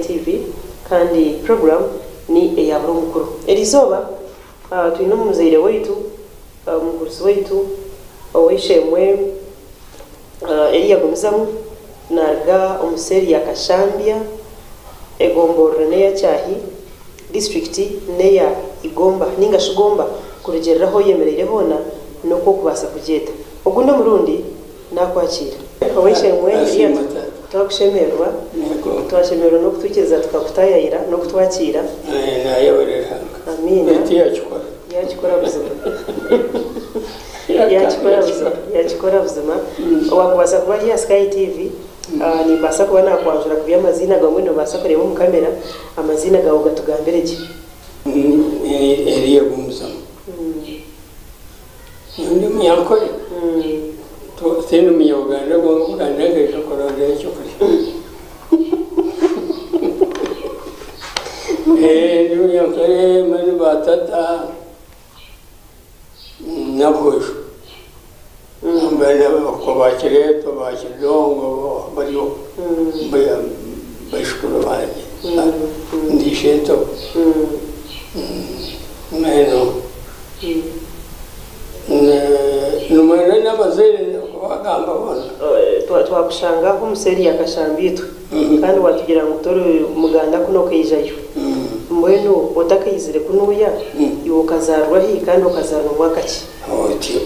TV kandi program ni eya buri omukuru. Erizooba twine omuzaire waitu, omugurusi waitu, ow'eishe-emwe Eliya Gumizamu naruga omu seeri ya Kashambya, egomborora n'eya Kyahi, disiturikiti n'eya Igomba ninga shi Gomba kurugiirira ahu oyemereire hoona n'oku orikubaasa kugyeta. Ogundi omurundi naakwakiira. Ow'eishe-emwe Eliya twakushemererwa, twashemererwa n'okutwikiriza tukakutaayayira n'okutwakiira. Amiina. Yaakikora buzima. Yaakikora buzima. Yaakikora buzima. Owaakubaasa kuba ari aha Sky TV, nimbaasa kuba naakwanjura kubi amaziina gaawe mbwenu noobaasa kureeba omu kamera, amaziina gaawe ogatugambire gye. Eliya Gumizamu. Ndi Omunyankore, tindi Munyabuganda kwonka Buganda nkaija kurondayo ekyokurya. Ndi Omunyankore mbwenu baatata n'aboojo mbwenu okwo ba Kireeto ba Kidongo bariho baijukuru bangye ndi ishentabo mbwenu Nimwenda n'abazaire kubagamba boona? Twakushanga aho omu seeri ya Kashambiitwe kandi watugira ngu tori muganda kunu okaijayo. Mbwenu otakaizire kunuuya iwe okazaarwa hi kandi okazaarwa mwaka ki? Oti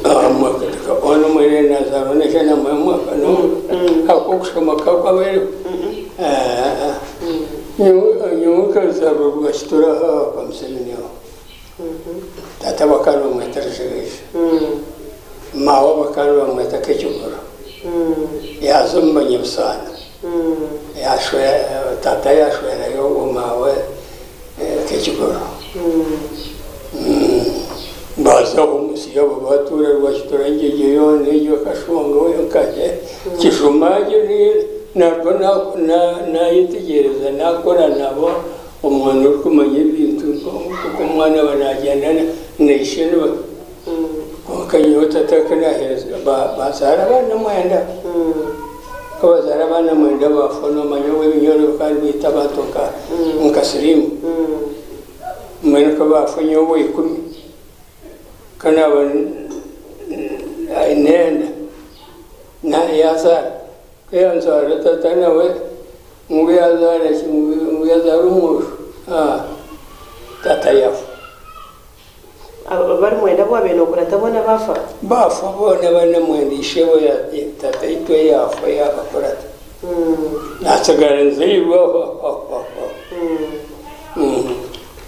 onu mwene nazaarwa n'eshana mwaka n'omwe ahabw'okushoma kakwabaire nyowe nkazaarwa Rwakitura aha kwa Museveni aho. Taata bakaba nibamweta Rujebeija, maawe bakaba nibamweta Kekigoro. Yaaza omu Banyabusaana, taata yaashwerayo ogwo maawe Kekigoro. Baaza aho omu nsi yaabo baatuura Rwakitura Ngyegye yoona egyo Kashongo Nkahe Kijuma narwo naayetegyereza naakora nabo. Omwana orikumanya ebintu nk'oku omwana aba naagyenda na ishe kwonka nyowe tata ku naaheereza baazaara abaana mwenda, ku bazaara abaana mwenda baafa noomanya obu ebinyoro bikaba nibiita abantu nka siriimu. Mbwenu ku baafa nyowe owa ikumi, ku naaba aine enda yaazaara, ku yanzaara tata nawe Ngu yazaara ki? Ngu yazaara omwojo. Haa, taata yaafa. Bari mwenda abu wabaire nokurata boona baafa? Baafa boona bari mwenda ishebo tataitwe yaafa yaabakurata. Naatsigara nzairwe aho.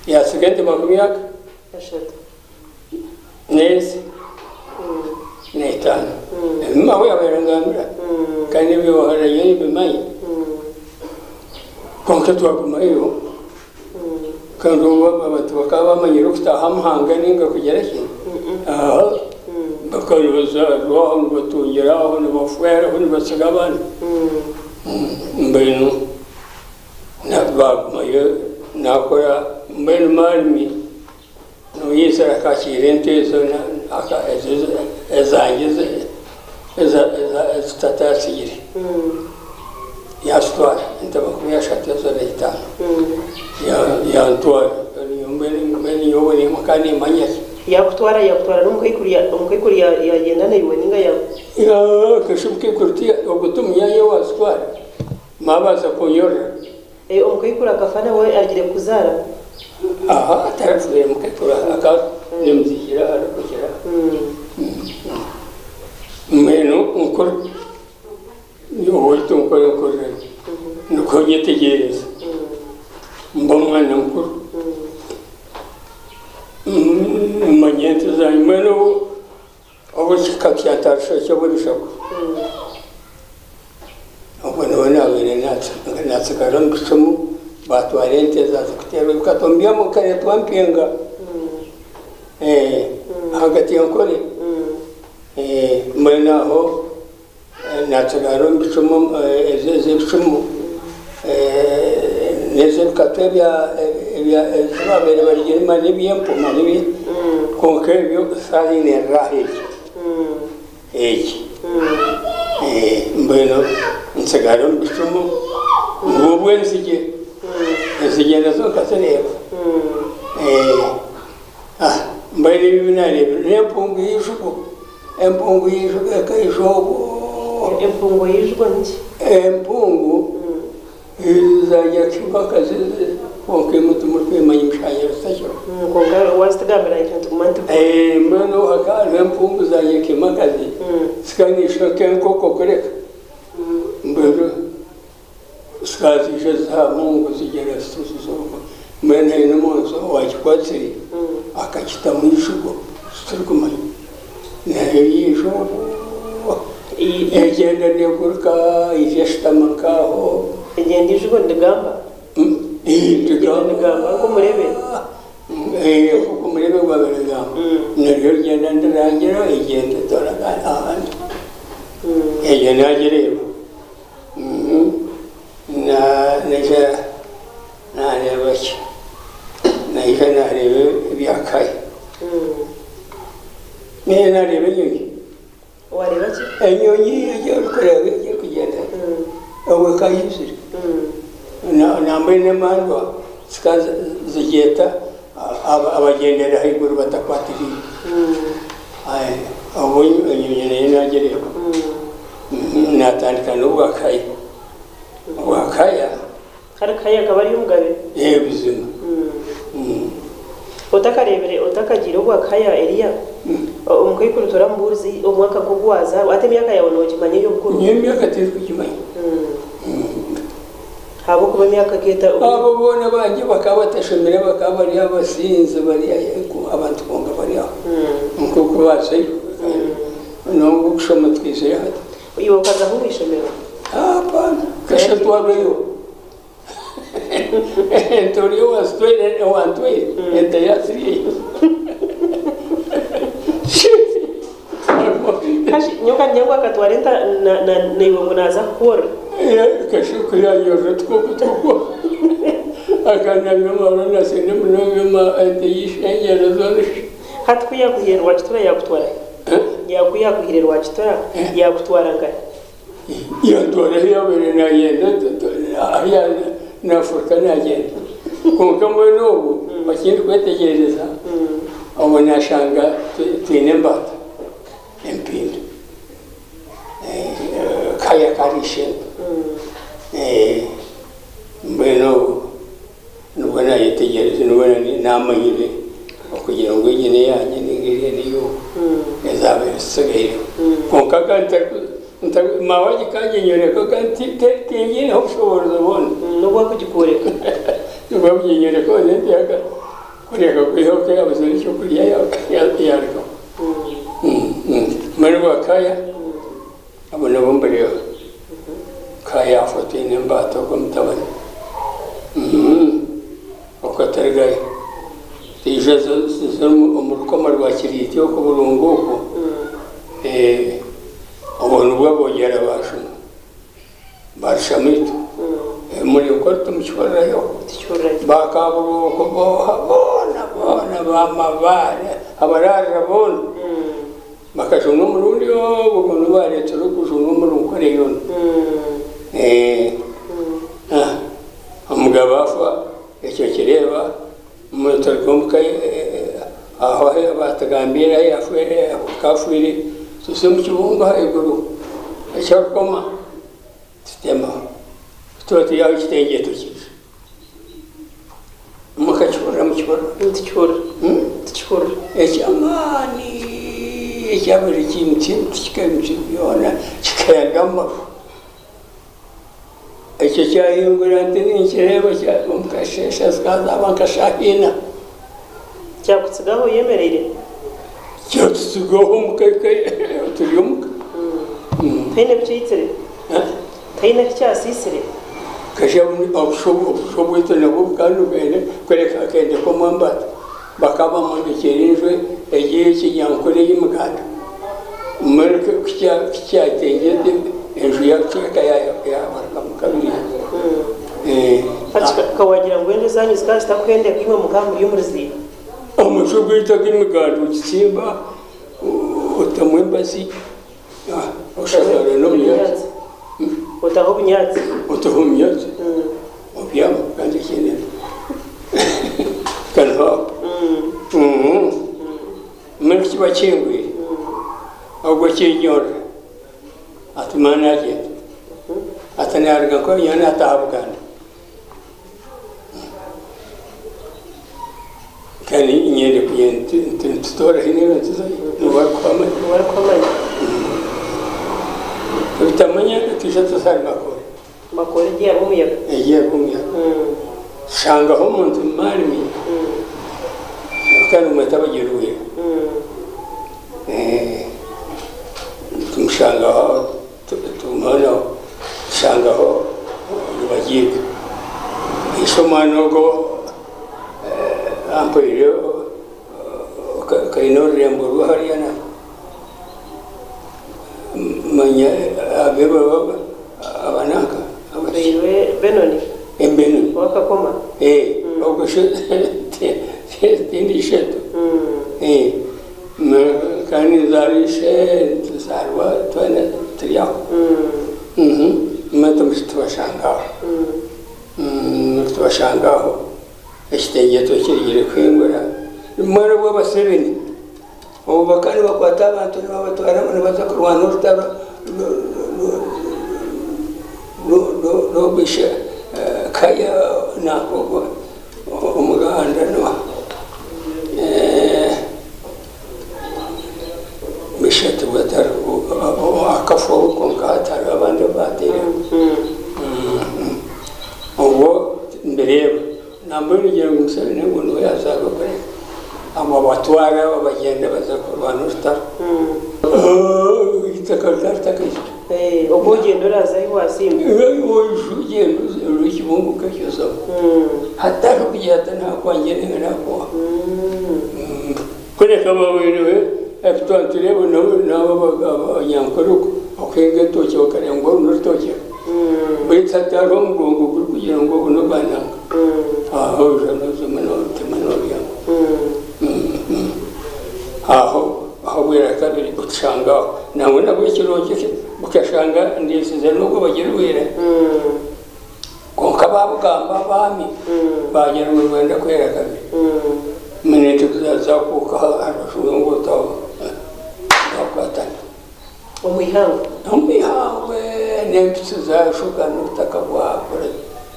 Yaatsiga ente makumi aga? Ashatu. N'ensi n'etaano. Ebi maawe yaabaire angambira kandi ebi ohara nyowe nimbimanya. Kwonka twagumayo kandi obu abantu bakaba bamanyire okutaaha omuhanga nainga kugira ki, bakaba nibazaarwa aho nibatungira aho nibafeera aho nibatsiga abaana. Mbwenu baagumayo naakora mbwenu maarimi. Noyizire akakiira ente ezo ezangye ezi tata yatsigire yazitwara ente 30 ezo n'eitaano yantwara mbwenu nyowe nkaba nimanya ki. Yakutwara yakutwara n'omukaikuru omukaikuru yagyenda naiwe ninga ya. Kasha omukaikuru ogwo ti munyaanya owazitwara maabaasa kunyorora. Omukaikuru akafa nawe arugire kukuzaara? Aha tarafiire mukaikuru akaba nimuziikira arikukira. Mbwenu nkura owaitu nkore nkurire nikwo nyetegyereza mba omwana mukuru manya ente zangye mbwenu obu ekika kyatarushwa eky'oburishaku obwo niho naabaire naatsigara omu bicumu baatwara ente zaaza kuteerwa ebikato omu nkareetwa mpinga ahagati ya Nkore mbwenu aho Naatsigara omu bicumu ez'ebicumu n'ez'ebikatu ebi baabaire barigire manya eby'empoma kwonka ebyo shaaha eine raaha egi egi mbwenu ntsigara omu bicumu ngu obwenzigye. Zigyenda zonka zireeba. Mbwenu ebi ebi naareebire n'empungu y'eijugo. Empungu y'eijugo ekaija obwo. Empungu y'eijugo niki? Empungu zaagira empaka kwonka imwe timurikwemanya mushangire zitakiriho. Kwonka waazitugambira naitwe nituguma nituguruka. Mbwenu hakaba hariho empungu zaagira nk'empaka zikaba nk'enkoko kureka. Mbwenu zikaba ziija ziza aha mungu zigyenda zituzuza okwo. Mbwenu haine omuntu owaakikwatsire akakitamu eijugo titurikumanya. Nayo yaija obwo egyenda neeguruka eija eshutama nk'aho. Egyenda eijugo nirigamba? Nirigamba. Nirigamba nk'omurebe? Nk'oku omurebe gwabaire nigugamba. Naryo rigyenda nirirangira egyenda etoora ahandi. Egyo naagireeba. Naija naareeba ki? Naija naareeba ebya kare. Naija naareeba enyonyi. Waareeba ki? Enyonyi egi orikureeba egi erikugyenda obwo ekaba eizire. Nambwenu n'emandwa zikaba zigyeta abagyendera ahaiguru batakwatiriire. Obwo enyonyi nayo naagireeba. Naatandika n'obwakaya. Obwakaya. Kare Kaya akaba ari omugabe? Ee buzima. Otakareebire, otakagiire obwa Kaya Eliya, omukaikuru toramubuurize omwaka gu ogu waazaarwa? Hati emyaka yaawe noogimanya ey'obukuru? Nyowe emyaka tindikugimanya. Ahabw'okuba emyaka keeta. Abo boona bangye bakaba batashomire bakaba bari abasinzi bari abantu kwonka bari aho nk'oku baazairwe. N'obu okushoma twizire hati. Iwe okazaho omu ishomero? Hapana, kasha twabeyo. Ente ori owazitwaire owantwaire ente yaziriireyo. Kashi nyowe ka ngu akatwara ente naiwe ngu naaza kukworora. Kashi ku yanyorora otukooko tw'okwo akanabya omwaro nasenda munonga ente y'eishengyero zoona. Hati ku yaakuhaire Rwakitura yaakutwara hi? Ku yaakuhaire Rwakitura yaakutwara nkahi? Yantwara ahu yaabaire naayenda, ahu naafuruka naagyenda. Kwonka mbwenu obwo eki ndikwetegyereza, obwo naashanga twine embaata, empindu, kaya kariisha ente. Mbwenu obwo Nibwo naayetegyereza, nibwo naamanyire okugira ngu egi n'eyangye nainga eri n'ey'ogu, ezaabaire zitsigaireho. Kwonka kandi maawe agikanginyoreka kandi tingiineho obushoboorozi bwona. N'obu akugikworeka. N'obu akuginyoreka nti kureka kwihaho ku yaabuzire ekyokurya yaarugaho. Mbwenu bwakaya Abo nabo mbareeba ka yaafa twine embaata ogwo mutabani okwo atarigayo. Ziija ziza omu rukoma rwa Kiriiti okwo Burunga okwo, obwo nibwo aboogyera baashuma baarushamu itwe. Muri nkori timukihurirayo? Baakaaburwa okwo booha boona boona baamabaare abaraarira boona. Bakajunwa omurundi ogwo gwona obu baareetsire okujunwa omuri Nkore yoona. Omugabe afa, ekyo okireeba, turuga omuka aho ahu baatugambiire ahu yaafwire oku afiire, tuza omu kibungo ahaiguru eky'orukoma tutemaho, tuba turi aho ekitengyeto kiija. Mukakihurira mukihurira? Nitukihurira. Tukihurira. Eky'amaani ekya buri kintu kikaimutsya byona kikenda omu mafu. Ekyo kyahingura nti ninkireeba omu kasheeshe zikaba zaaba nka shaaha ina. Kyakutsigaho oyemereire? Kyatutsigaho omuka turi omuka. Tihaine ebi kyaitsire? Tihaine ahi kyasiisire. Kasha obusho bwaitu nabwo bukaba nibwenda kureka akende k'omwambata. Bakaba bamwombekyera enju egi ey'ekinyankore ey'emiganda. Mbwenu ku kyatengyete enju yaacweka yaabarukamu kabiri. Hati ka waagira ngu enju ezaanyu zikaba zitakuhendeka imwe mukaba muri omu ruziiba? Omucwe gwaitu ogw'emiganda ogitsimba otamu embazi. Oshagara n'obunyaatsi. Otaho obunyaatsi. Otaho obunyaatsi obyama kandi ekindi. Kiba kingwire ogwo kinyorora ati mara nagyenda ati naruga nka nyowe nataaha Buganda kandi nyende kugyenda nitutoora haine nituzayo niwe arikuhamanya. Niwe arikuhamanya. Tutamanya twija tuza ahari Makoore. Makoore egyo eyariho omuyaga. Egyo eyariho omuyaga. Tushangaho omuntu marimi kandi bamweta Bagiruwira. Tumushangaho tumubonaho tushangaho nibagiiga. Ishe omwana ogwo ampwire kaine orurembo rwe hariya na manya abe abananka. Ampwirwe Benoni. Embenu. Owakakoma. Eh, ogwo tindi isheto. Eh, kandi nzaarwa ishe tuzaarwa twena turi aho. Tubashanga aho. Tubashanga aho. Ekitengye tukirigire kuhingura. Mbwenu obwo Abaseveni obu bakaba nibakwata abantu nibabatwara nibaza kurwana orutaro rw'obwisha kaya nanka ogwo omuganda noha bisha akafa kwonka hati hariho abandi abu baataireho. Obwo nibireeba nambwenu ngira ngu Museveni ngu niwe yaazaarwa kureka abo abatwara abo bagyenda baza kurwana orutaro. Eitaka rikaba ritakaizire. Oku ogyenda oraaza ahi waasimba. Ogyenda ori ekibungo okakyozaho. Hatariho kugira ati naakwangira ninga naakuha. Kureka babaire ebi twaba nitureeba n'abo abanyankore okuhinga entookye bakareeba ngu oru n'orutookye beitu hati hariho omugongo gurikugira ngu ogu n'ogwa nanka. Aho oija nozamu nootema noobyama. Aho aho bwira kabiri otushanga aho. Nangwa nabwo ekirungi bukashanga ndisize n'ogwo bagirwire. Kwonka baabugamba abaami baagira ngu nibenda kwera kabiri. Minute zakuuka aha rubaju rw'enguuto aho baakwatana. Omu ihangwe? Omu ihangwe n'empitsi zaashuka n'obutaka bwakora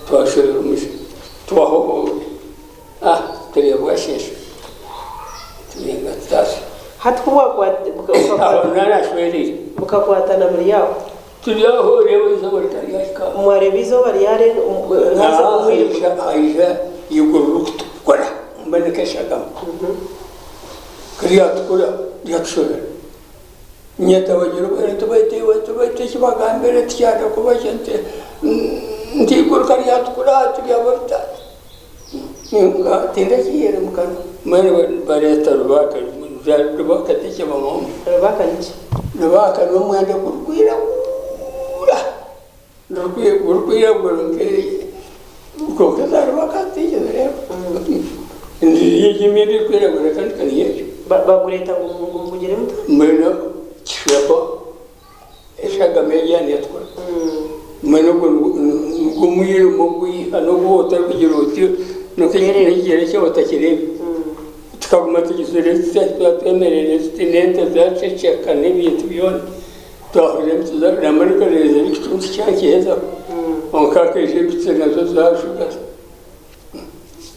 twasherura omushana twaho ah tureeba bwasheesha turenga tutaasya. Hati ku Aho naanashwereire. Mukakwatana muri aho? Turi aho oreeba eizooba ritaryahika. Mwareeba eizooba ryarenga haza omwirima. Haija eiguru ririkutukura mbwenu nk'eshagama. Ku ryatukura ryatushobera. Nyeta bagira obwire nti baitu iwe baitu eki bagambire tikyanda kuba gye nti nti eiguru ka ryatukura turyaba tuta? Tindakihaire omu kanwa. Mbwenu bareeta rubaaka rubaaka tekyebamwo. Rubaaka niki? Rubaaka n'omwenda gurikwiragura gurikwiragura kwonka za rubaaka tinkizireeba. Egyo emyenda erikwiragura kandi ka niyo egyo. Bagureeta ngu mugire muta? Mbwenu kishwekwa eshagama egyo yaaba netukura. Mbwenu ogwo nigwo mwirima ogwiha n'obu otarikugira oti n'ekigyere kyawe otakireeba. Tukaguma tugizire tutya twaba twemereire tuti n'ente zaaceceka n'ebintu byona. Twahurira empitsi nambwenu nkareeba ekicuncu kyakihezaho kwonka hakaija empitsi nazo zaashuka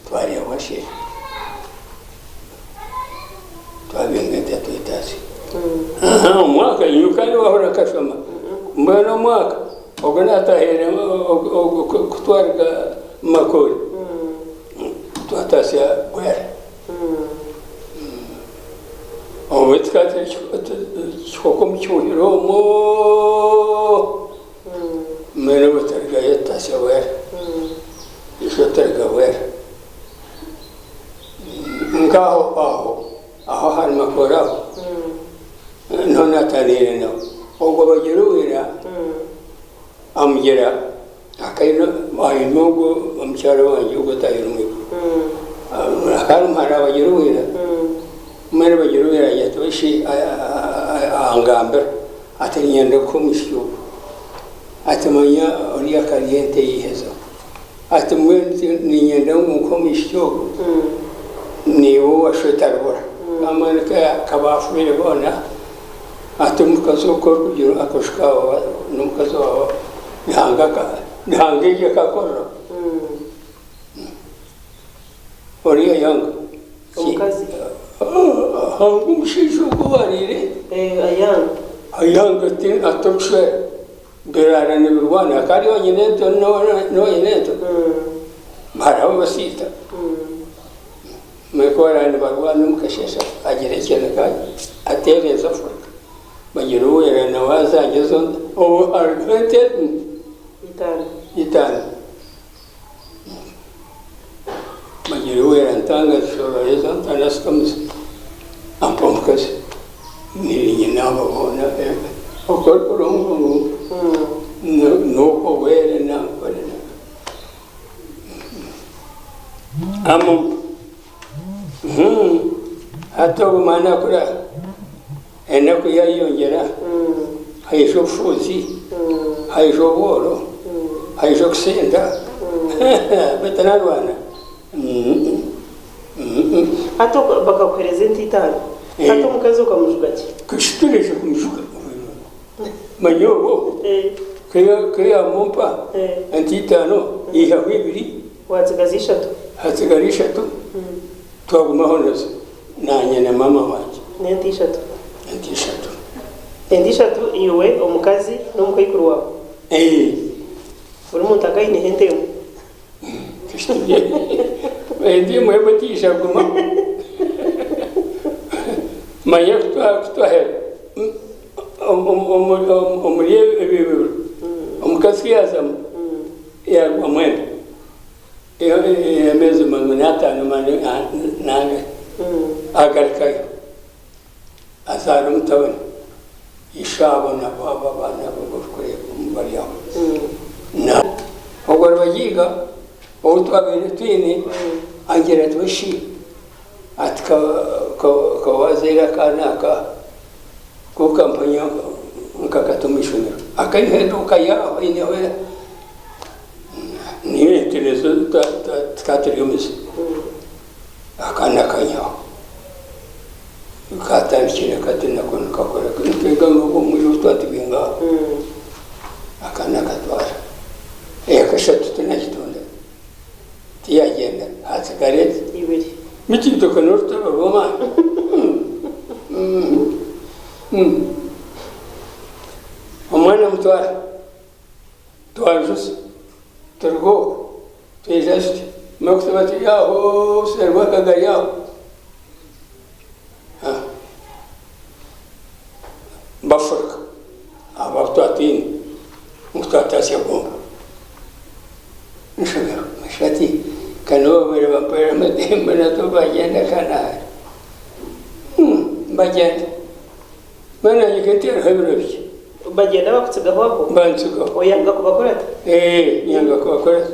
twareeba bwasheesha. Twabinga ente twetaasya. Omwaka nyowe kandi waahurira nkashoma mbwenu omwaka ogu naatahire kutwarika Makori twataasya Bwera. Obwo tukaba turi kikoko omu kihuhiro omwo mbwenu obwo turugayo tutaasya Bwera. Itwe turuga Bwera. Nk'aho aho aho ahari Makori aho niho naataniire nawe. Ogwo Bagiruwira amugira akaine aine ogwo omukyara wangye ogwo otahire omu iguru. Akaba ari muhara wa Bagiruwira. Mbwenu Bagiruwira agira ati shi angambira ati niinyenda kukuha omwishiki ogu. Ati manya oriya akarya ente yaihezaho. Ati mbwenu niinyenda ngu nkuhe omwishiki ogu, naiwe owashwe otaribura. Mbwenu ka baafiire boona, hati omukazi oku orikugira akaju kaawe n'omukazi waawe Ruhanga egyo akakorera. Oriya yanga. Omukazi? Hanga omushaija ogwo owariire. Ayanga. Ayanga atarikushwera. Biraara nibirwana akaba ari onyinento n'onyinento. Hariho abasiita. Mbwenu ku baraara nibarwana omu kasheeshe agira ekiniga ateera enju afuruka. Bagira owera nawe azangye ezo nte. Obwo hariho ente itaano. Bagira owera ntanga zishorora ezo nte asikamuza ampa omukazi. Niinye naabo boona oku orikurongo ngu n'okwo owere nankore. Hati ogu omwana akura enaku yayeyongyera, haija obufuuzi, haija obworo, haija okusenda beitu narwana. Hati bakakuheereza ente itaano, hati omukazi okamujuga ki? Turaija kumujuga. Manya obwo ku yaamumpa ente itaano, yaihaho ibiri. Waatsigaza ishatu. Haatsigara ishatu, twagumaho nazo naanye na maama wangye. N'ente ishatu. Ente ishatu. Ente ishatu iwe, omukazi n'omukaikuru waawe? Buri muntu akaba aineho ente emwe. Ente emwe emwe tiija kugumaho. Manya ku twahera omuri ebyo biro, omukazi ku yaazamu yaarugwamu enda y'ameezi n'ataano n'angahi, agarukayo azaara omutabani. Ishe-abo nabo abo abaana abu orikureeba omu bari aho. Na ogwo Rubagiiga ou twabaire twine angira ati, Weshi, ati ka waazaire akaana aka, ku okampanya nkakata omu ishomero. Akaiha eduuka yaaho aineho niyo ente nizo tukaba turi omuze. Akaana kanyaho katandikire kati nako nikakora nitwega n'obu omwirima obu twaba turi ngaha akaana akatwara eyakashatu tinagitunda tiyagyenda hatsigara Ibiri. Beitu eitaka n'orutaro rw'amaani omwana mutwara. Twajuza turuga okwo twija tuti mbwenu ku tuba turi aho obuseeri bw'akagari aho bafuruka abo abu twaba twine ngu twataasya Gomba ishomero hati ka nibo babaire bampera amatemba nabwo bagyenda ka nahari bagyenda. Mbwenu naanye nketeeraho ebiro bikye. Bagyenda bakutsigaho aho? Bantsigaho. Oyanga kubakurata? Ee, nyanga kubakurata.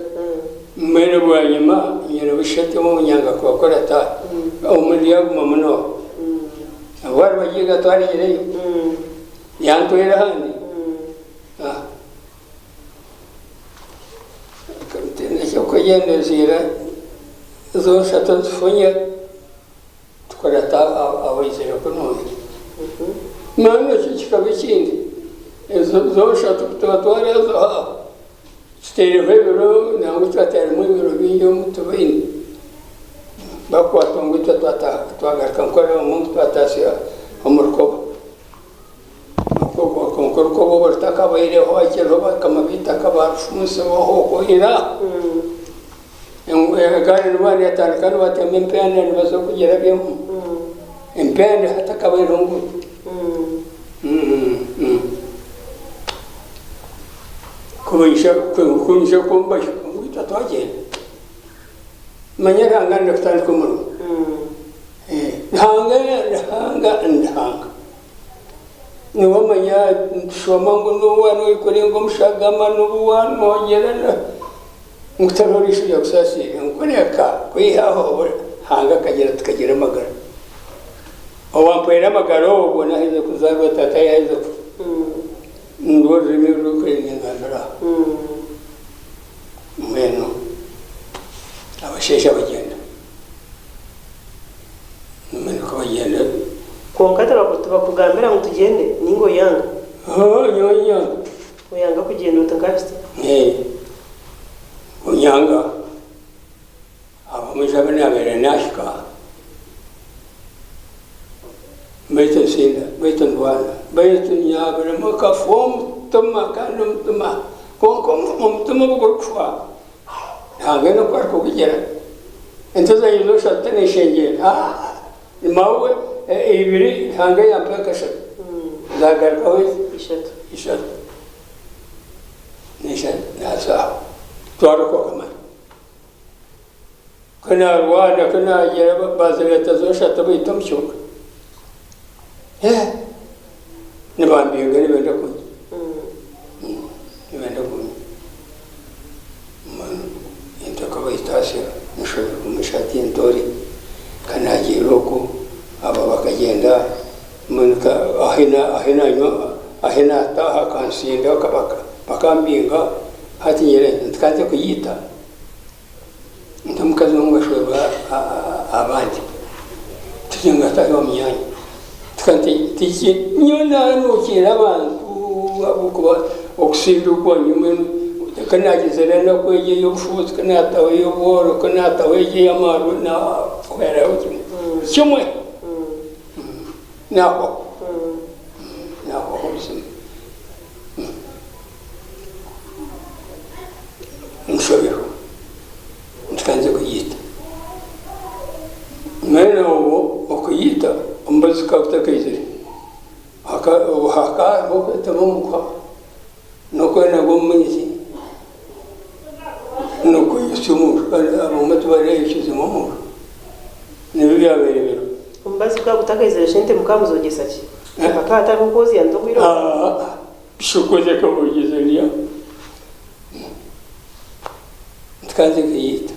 Mbwenu bwanyima nyine bushatu obu nyanga kubakurata, omwe ndyaguma munonga. Abu aribagiiga twarigireyo, yantwera ahandi. Eky'okwegyendezeera zonshatu nzifunye. Tukurata abaizire kunuya. Mbwenu ekyo kikaba ekindi, ezo zonshatu kutubatwara ezo aho tutaireho ebiro nangwa twateeramu ebiro bingi omu tubaine, bakukwata ngu itwe twagaruka nkora omu ngu twataasya omu rukoba. Kwonka orukoba obu rutakabaireho hakiriho bakama b'eitaka barufunsireho okwo ira. Egaari nibo yatandika nibatema empenda nibaza kugirabyamu empenda hatakabaireho nguuto. Ku baija kwombeka ngu itwe twagyenda. Manya Ruhanga naija kutandika omurimo. Ruhanga Ruhanga ni Ruhanga. Niwe omanya nitushoma ngu n'obu waaba noyekuringa omu shagama n'obu waaba nogyera ngu tihariho riisho ryakusaasiire ngu kureka kwihaho Ruhanga akagira tukagira amagara. Owampweire amagara ogwo naheza kuzaarwa tata yaheza kufa. Nirwo rurimi orurikureeba ningambira aha. Mbwenu abashaija bagyenda. Mbwenu ku bagyenda. Ogyende ninga oyanga? Hoo nyowe nyanga. Oyanga kugyenda oti nkahitsya? Ee, onyanga abamwe abu naabaire naahika baitu nsinda baitu ndwara baitu nyabiremu nkafa omutima kandi omutima kwonka omutima obu gurikufa Ruhanga aine oku arikugugira. Ente zangye zooshatu tinishengyera maawe eibiri Ruhanga yampa nka shatu zagarukaho Ishatu. Ishatu n'eshatu naaza aho twarokoka mani. Ku naarwana ku naagira baazireeta zooshatu baita omu kibuga nibambinga nibenda kunyita nibenda kunyita mbwenu entaka bayitaasya nshoberwa omu shaati y'entoore ka naagiire okwo abo bakagyenda mbwenu ahi naanywa ahi naataaha kansinda bakambinga hati nyine nti ka nze kuyiita. Nti omukazi ou ngashwerwa abandi turi ngu atari omu myanya nyowe nanuukire abantu ahabw'okuba okusinda okwo mbwenu ku naagizire enaku egyo ey'obufuuzi ku naataho ey'obworo ku naataho egyo ey'amaarwa naahweraho kimwe kimwe naahwaho naahwaho buzima. Nshoberwa nti ka nze kugiita. Mbwenu obwo okugiita omubazi gukaba gutakaizire, hakaba hariho okwetema omuguha n'okwenaga omu maizi n'okweyosya omu nju kandi abamwe tibareeyokizemu omu nju. Nibyo byabaire biriho. Omubazi gukaba gutakaizire shente mukaba muzogyesa ki? Hakaba hatariho kwozya nte obwire obwo? Shukuze kabugize ndya ntikanze kuyiita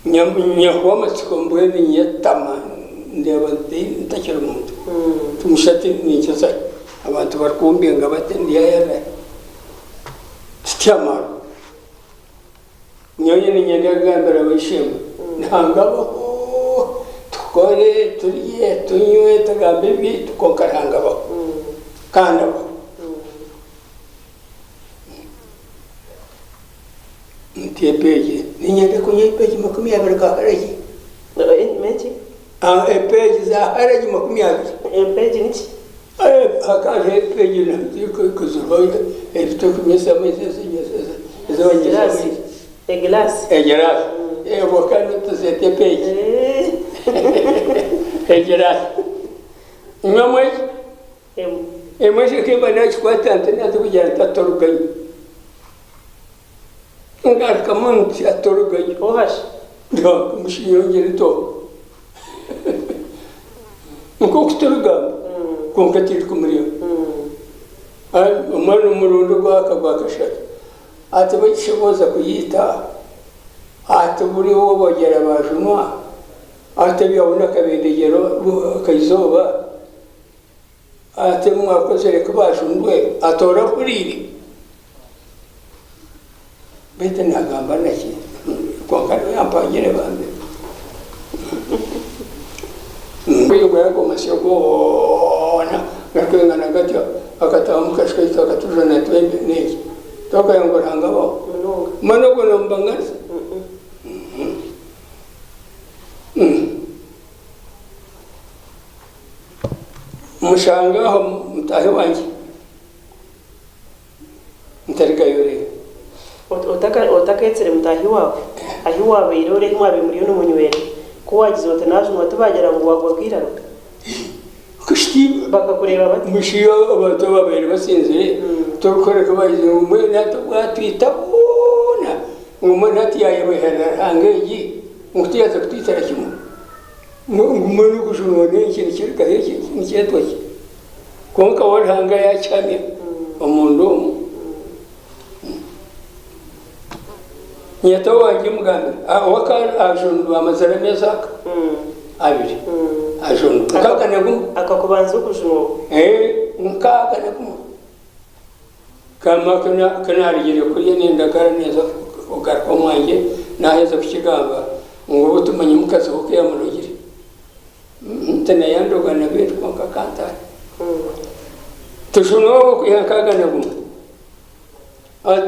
nyahwa amatsiko mbwenu nyetama ndeeba ntakiri muntu tumushati ninkiza abantu barikumbinga bati ndyayara tityamara Nyowe niinyenda kugambira ab'eishe-emwe, Ruhanga abaho, tukore, turye, tunywe, tugambe ebyaitu, kwonka Ruhanga abaho, kandi abaho. Nti epeegi, niinyenda kunywa epeegi 20 ga haragi. Enki? Epeegi za haragi 20. Empeegi niki? Hakaba hariho epeegi ziriho ebi turikunywesa amaizi ezi banywesa amaizi. Egiraasi. Egiraasi. Obwo kandi tuzeeta epeegi. Egiraasi. Nywamu eki? Emwe. Emwe ekimba nakikwata nti naza kugira nti atorugayo. Ngarukamu nti atorugayo. Ohashi? Mushinyongere nti oha. Nk'oku turigamba kwonka tindikumureeba. Omwana omurundi ogwaka gwa kashatu ati bakishoboza kuyiita ati buri obu bogyera bajunwa ati ebyabona akabendegyero akaizooba ati ebi mwakozire ku bajunirwe ati orahuriire? Beitu nagamba naki kwonka niwe yampangire bambe. Kuyigura ago masyo goona garikwingana gatyo akataaha omu kaju kaitu akatujuna twembi n'enki tokaya ngu Ruhanga abaho. Munonga. Mbwenu ogwo nomubanganisa? Mushange aho mutaahi wangye. Ntarigayo reero. Otakeetsire mutaahi waawe, ahi waabaire ori ahi mwabaire muriyo nimunywera, ku waagizire oti naajunwa tibaagira ngu waagwa nk'eiraro? Bakakureeba bata? Mushiiha abantu ababaire basinzire turikworeka bagize ngu mbwenu hati obwatwita bwona ngu mbwenu hati yaayebweherera Ruhanga egi ngu tiyaza kutwitira kimwe ngu mbwenu okujunwa n'enki nikirugaho eki nikyetwa ki? Kwonka we Ruhanga yaakihamya omunda omu. Nyeta owangye mugambire, we akaba ajunirwe amazire ameezi aka abiri ajunirwe nkaaga na gumwe. Akakubanza okujunwa okwo? Nkaaga na gumwe. Kama ku naarugire kuriya nindagara ninza kugaruka omwangye naaheza kukigamba ngu obu tumanye omukazi we oku yaamurogire. Nti naye andoga nabintu kwonka akantaaha. Tujunwa okwiha nkaaga na gumwe.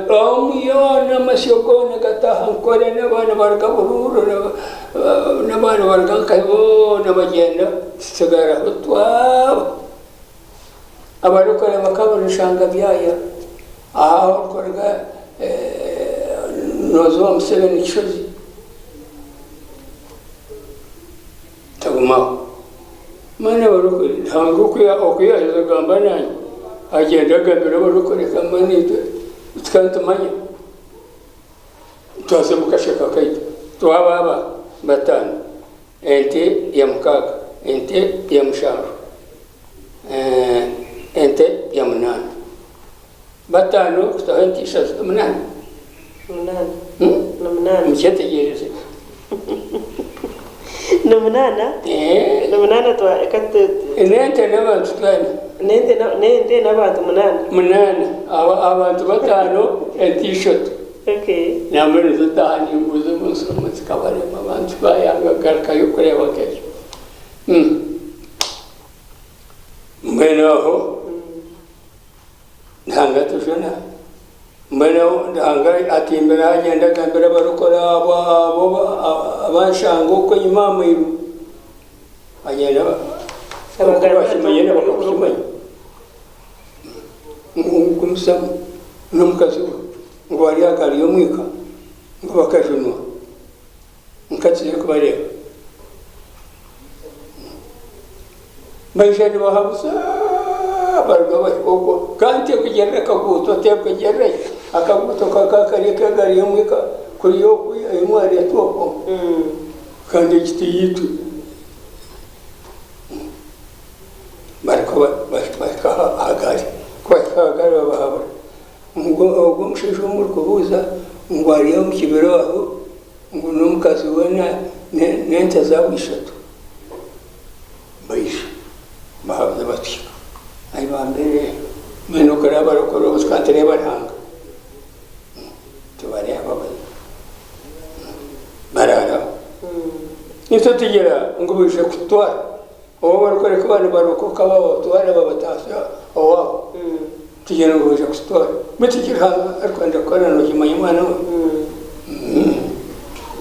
Omu yoona amasyo goona gataaha Nkore n'abaana baruga Buruuru n'abaana baruga nkahi boona bagyenda tutsigaraho twaba. Abarikore bakabura enshanga byaya aha orikuruga nooza owa Museveni Kishozi tagumaho. Mbwenu abarokore Ruhanga oku yaaheza kugamba naanye agyenda agambira abarokore mbwenu itwe tukaba nitumanya twaza omu kashaka kaitu twaba aba bataano ente ya mukaaga, ente ya mushanju, ente ya munaana, bataano kutaho ente ishatu munaana? Mukyetegyereze. Ni munaana? Ni munaana twa reka tu. N'ente n'abantu twena. N'ente n'ente n'abantu munaana. Munaana. Abantu bataano, ente ishatu. Okay. Nambwenu zitaaha nimbuuza omu nshomo zikabarema abantu bayanga kugarukayo kureeba nk'ekyo. Mbwenu aho Ruhanga atujuna. Mbwenu aho Ruhanga atimbira agyenda agambira abarokore abo abo abanshanga okwo enyima aha mwiru. Agyenda oku bakimanya nabo bakakimanya. Ngu gumizamu n'omukazi we ngu bari aha gaari y'omwika ngu bakajunwa. Nkakiza kubareeba. Baija nibahabuza baruga bahika okwo kandi tekugyerera akaguuto tekugyerera ki akaguuto kakaba kari ak'egaari y'omwika kuriya oku ei mwareetwa okwo kandi egi ti yaitu. Barikuba bahika aha gaari ku bahika aha gaari babahabura ngu ogwo omushaija ou murikubuuza ngu ari omu kibira aho Ngu n'omukazi we n'ente zaabo ishatu baija baaza batuhika ahi bambeere. Mbwenu okureba abarokore obu tukaba nitureeba Ruhanga tubareeba baraaraho. Itwe tugira ngu baija kututwara obu abarokore ku baabaire nibarokoka babatwara babataasya owaabo tugira ngu baija kututwara. Beitu eki Ruhanga arikwenda kukora nookimanya mwana we?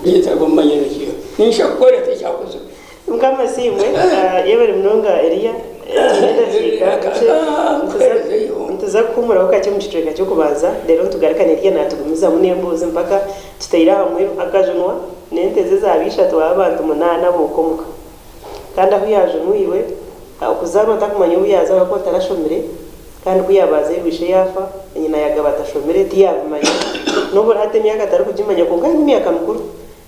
Yetaaga omumanya nikiiha? Niinyija kukora eki ekyakozirwe. Mukama asiimwe. Yebare munonga Eliya. Twine edakiika nkye nituza kuhuumuraho kakye omu kicweka ky'okubanza reero nitugarukana Eliya naatugumizamu n'emboozi mpaka tutaire hamwe akajunwa n'ente ze zaaba ishatu baba abantu munaana ab'oka omuka. Kandi ahu yaajunwirwe, okuzaarwa ntakumanya obu yaazaarwa ahabw'okuba tarashomire, kandi ku yaaba azairwe ishe yaafa, nyina yaagaba atashomire, tiyaabimanya. N'obu ori hati emyaka tarikugimanya kwonka aine emyaka mikuru.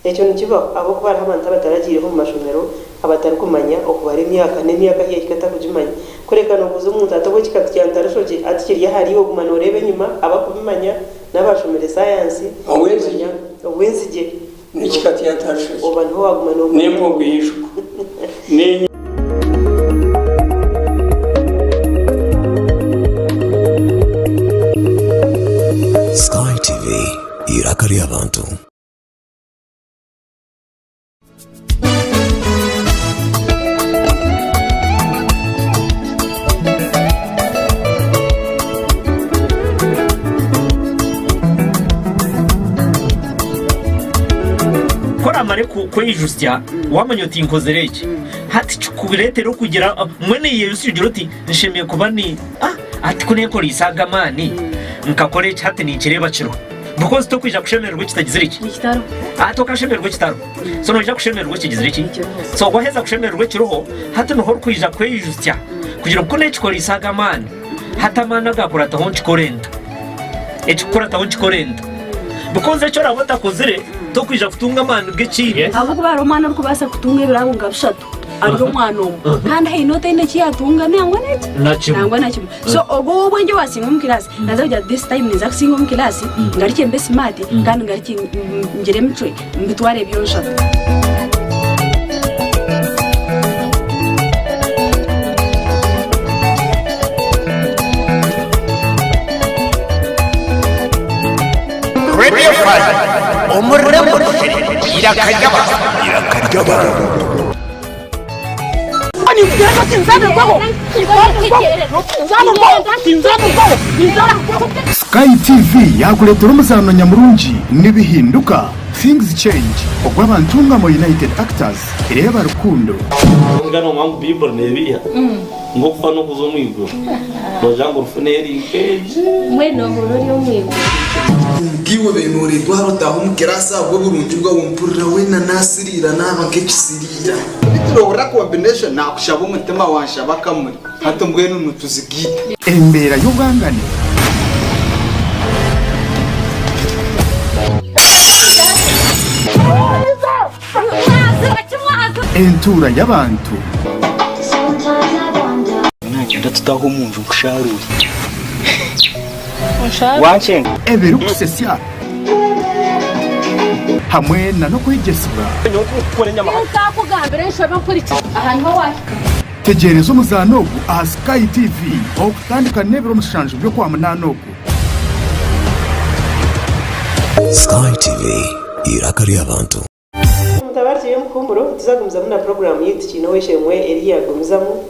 Ekyo nikibaho ahabw'okuba hariho abantu abataragiireho omu mashomero abatarikumanya okubara emyaka, n'emyaka ahu yaahika atarikugimanya. Kureka noobuuza omuntu ati obu ekikatu kya Ntarishogye ati kiri ahariiwe oguma nooreeba enyima abakubimanya n'abaashomire sayansi Obwenzigye. Obwenzigye. N'ekikatu kya Ntarishogye. Oba niho waaguma noomanya. N'empungu y'eijuko. N'enyi. Sky TV, eiraka ry'abantu. Ku oramare kweijutsya wamanya oti nkozire eki, hati kikureetere okugira mbwenu eyeijutsye ogire oti nshemereire kuba ni ah hati ku neekoreise aga amaani nkakora eki hati ninkireeba kiriho. Because tokwija kushemererwa ekitagizire ki? Ekitariho. Hati okashemererwa ekitariho. So noija kushemererwa ekigizire ki? Ekiriho. So waheza kushemererwa ekiriho, hati niho orikwija kweijutsya kugira ngu ku neekikoreise aga amaani, hati amaani agaakurataho nkikore nta? Ekikukurataho nkikore nta? Because eki oraabe otakozire, tokwija kutunga amaani g'ekindi. Ahabw'okuba hariho omwana orikubaasa kutunga ebirabo nka bishatu ari omwana omwe kandi haine otaine eki yaatunga nangwa n'eki Na kimwe. nangwa na kimwe. So ogwo ow'obwengye owaasinga omu kiraasi naaza kugira ati this time ninza kusinga omu kiraasi ngarukye mbe smart kandi ngarukye ngire emicwe mbitware byonshatu. Radio 5 omu rurembo Rushere, eiraka ry'abantu. Eiraka ry'abantu. Sky TV yaakureetera omuzaano nyamurungi Nibihinduka, Things Change, ogw'Abantungamo United Actors, Reeba Rukundo. Kwonka noomanya ngu Baiburi neebiiha ngu okufa n'okuza omu iguru. Noogira ngu rufu neeri nk'egi. Mbwenu ohurire ori omu iguru. Nkiiwe obaire nooreetwa hare otaaha omu kiraasi ahabw'oburungi bwawe mpurira weena naasiriira naaba nk'ekisiriira. Beitu noohurira combination naakushaba omutima wanshaba akamuri hati mbwenu nituzigaita. Embeera y'obwangane. Entuura y'abantu. Naagyenda tutaahe omu nju nkusharuure. Wankyenga? Ebirikusesya hamwe na n'okwegyesibwa. Tegyereza omuzaano ogu aha Sky TV okutandika n'ebiro mushanju by'Okwamunaana ogu. Sky TV, eiraka ry'abantu. Mutabarikire y'omuhumuro tuzagumizamu na puroguraamu yaitu Kiine Ow'eishe-emwe Eliya agumizamu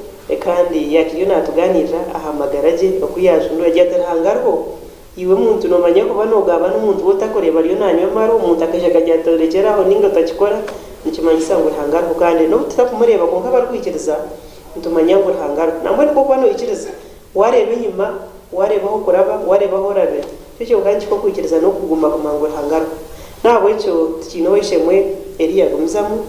kandi yakiriyo natuganirira aha magara gye oku yajundura gye ati Ruhanga ariho iwe muntu nomanya kuba nogamba n'omuntu ou otakureeba ariyo nanywa amarwa omuntu akaija akagira ati rekyera aho ninga otakikora nikimanyisa ngu Ruhanga ariho kandi n'obu tutakumureeba kwonka abarikwikiriza nitumanya ngu Ruhanga ariho nambwenu ku okuba noikiriza Wareeba enyima, wareeba ah'okuraba, wareeba ahu orabire, ekyo kyonka nikikuha okwikiriza n'okuguma kumanya ngu Ruhanga ariho. N'ahabw'ekyo tikiine ow'eishe-emwe Eliya agumizamu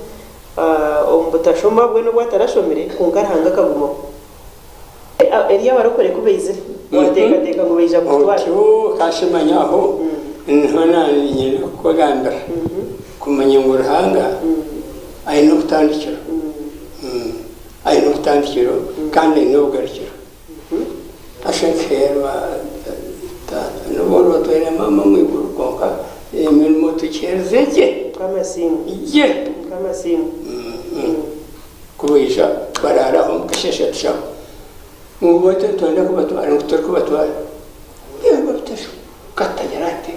omu butashoma bwe n'obu atarashomire, kwonka Ruhanga akagumaho. Eliya abarokore ku baizire, waateekateeka ngu baija kukutwara? Otyo okashemanya aho niho nanyenda kukugambira kumanya ngu Ruhanga aine obutandikiro. Aine obutandikiro kandi aine obugarukiro. Ashekyerwa taata n'obu oriba otwaire maama omu iguru kwonka emirimo tugiheereze gye. Mukama asiimwe. Gye. Mukama asiimwe. Ku baija baraara aho omu kasheeshe tushaba ngu beitu nitwenda kubatwara ngu turikubatwara. Mbwenu butasha katagira ati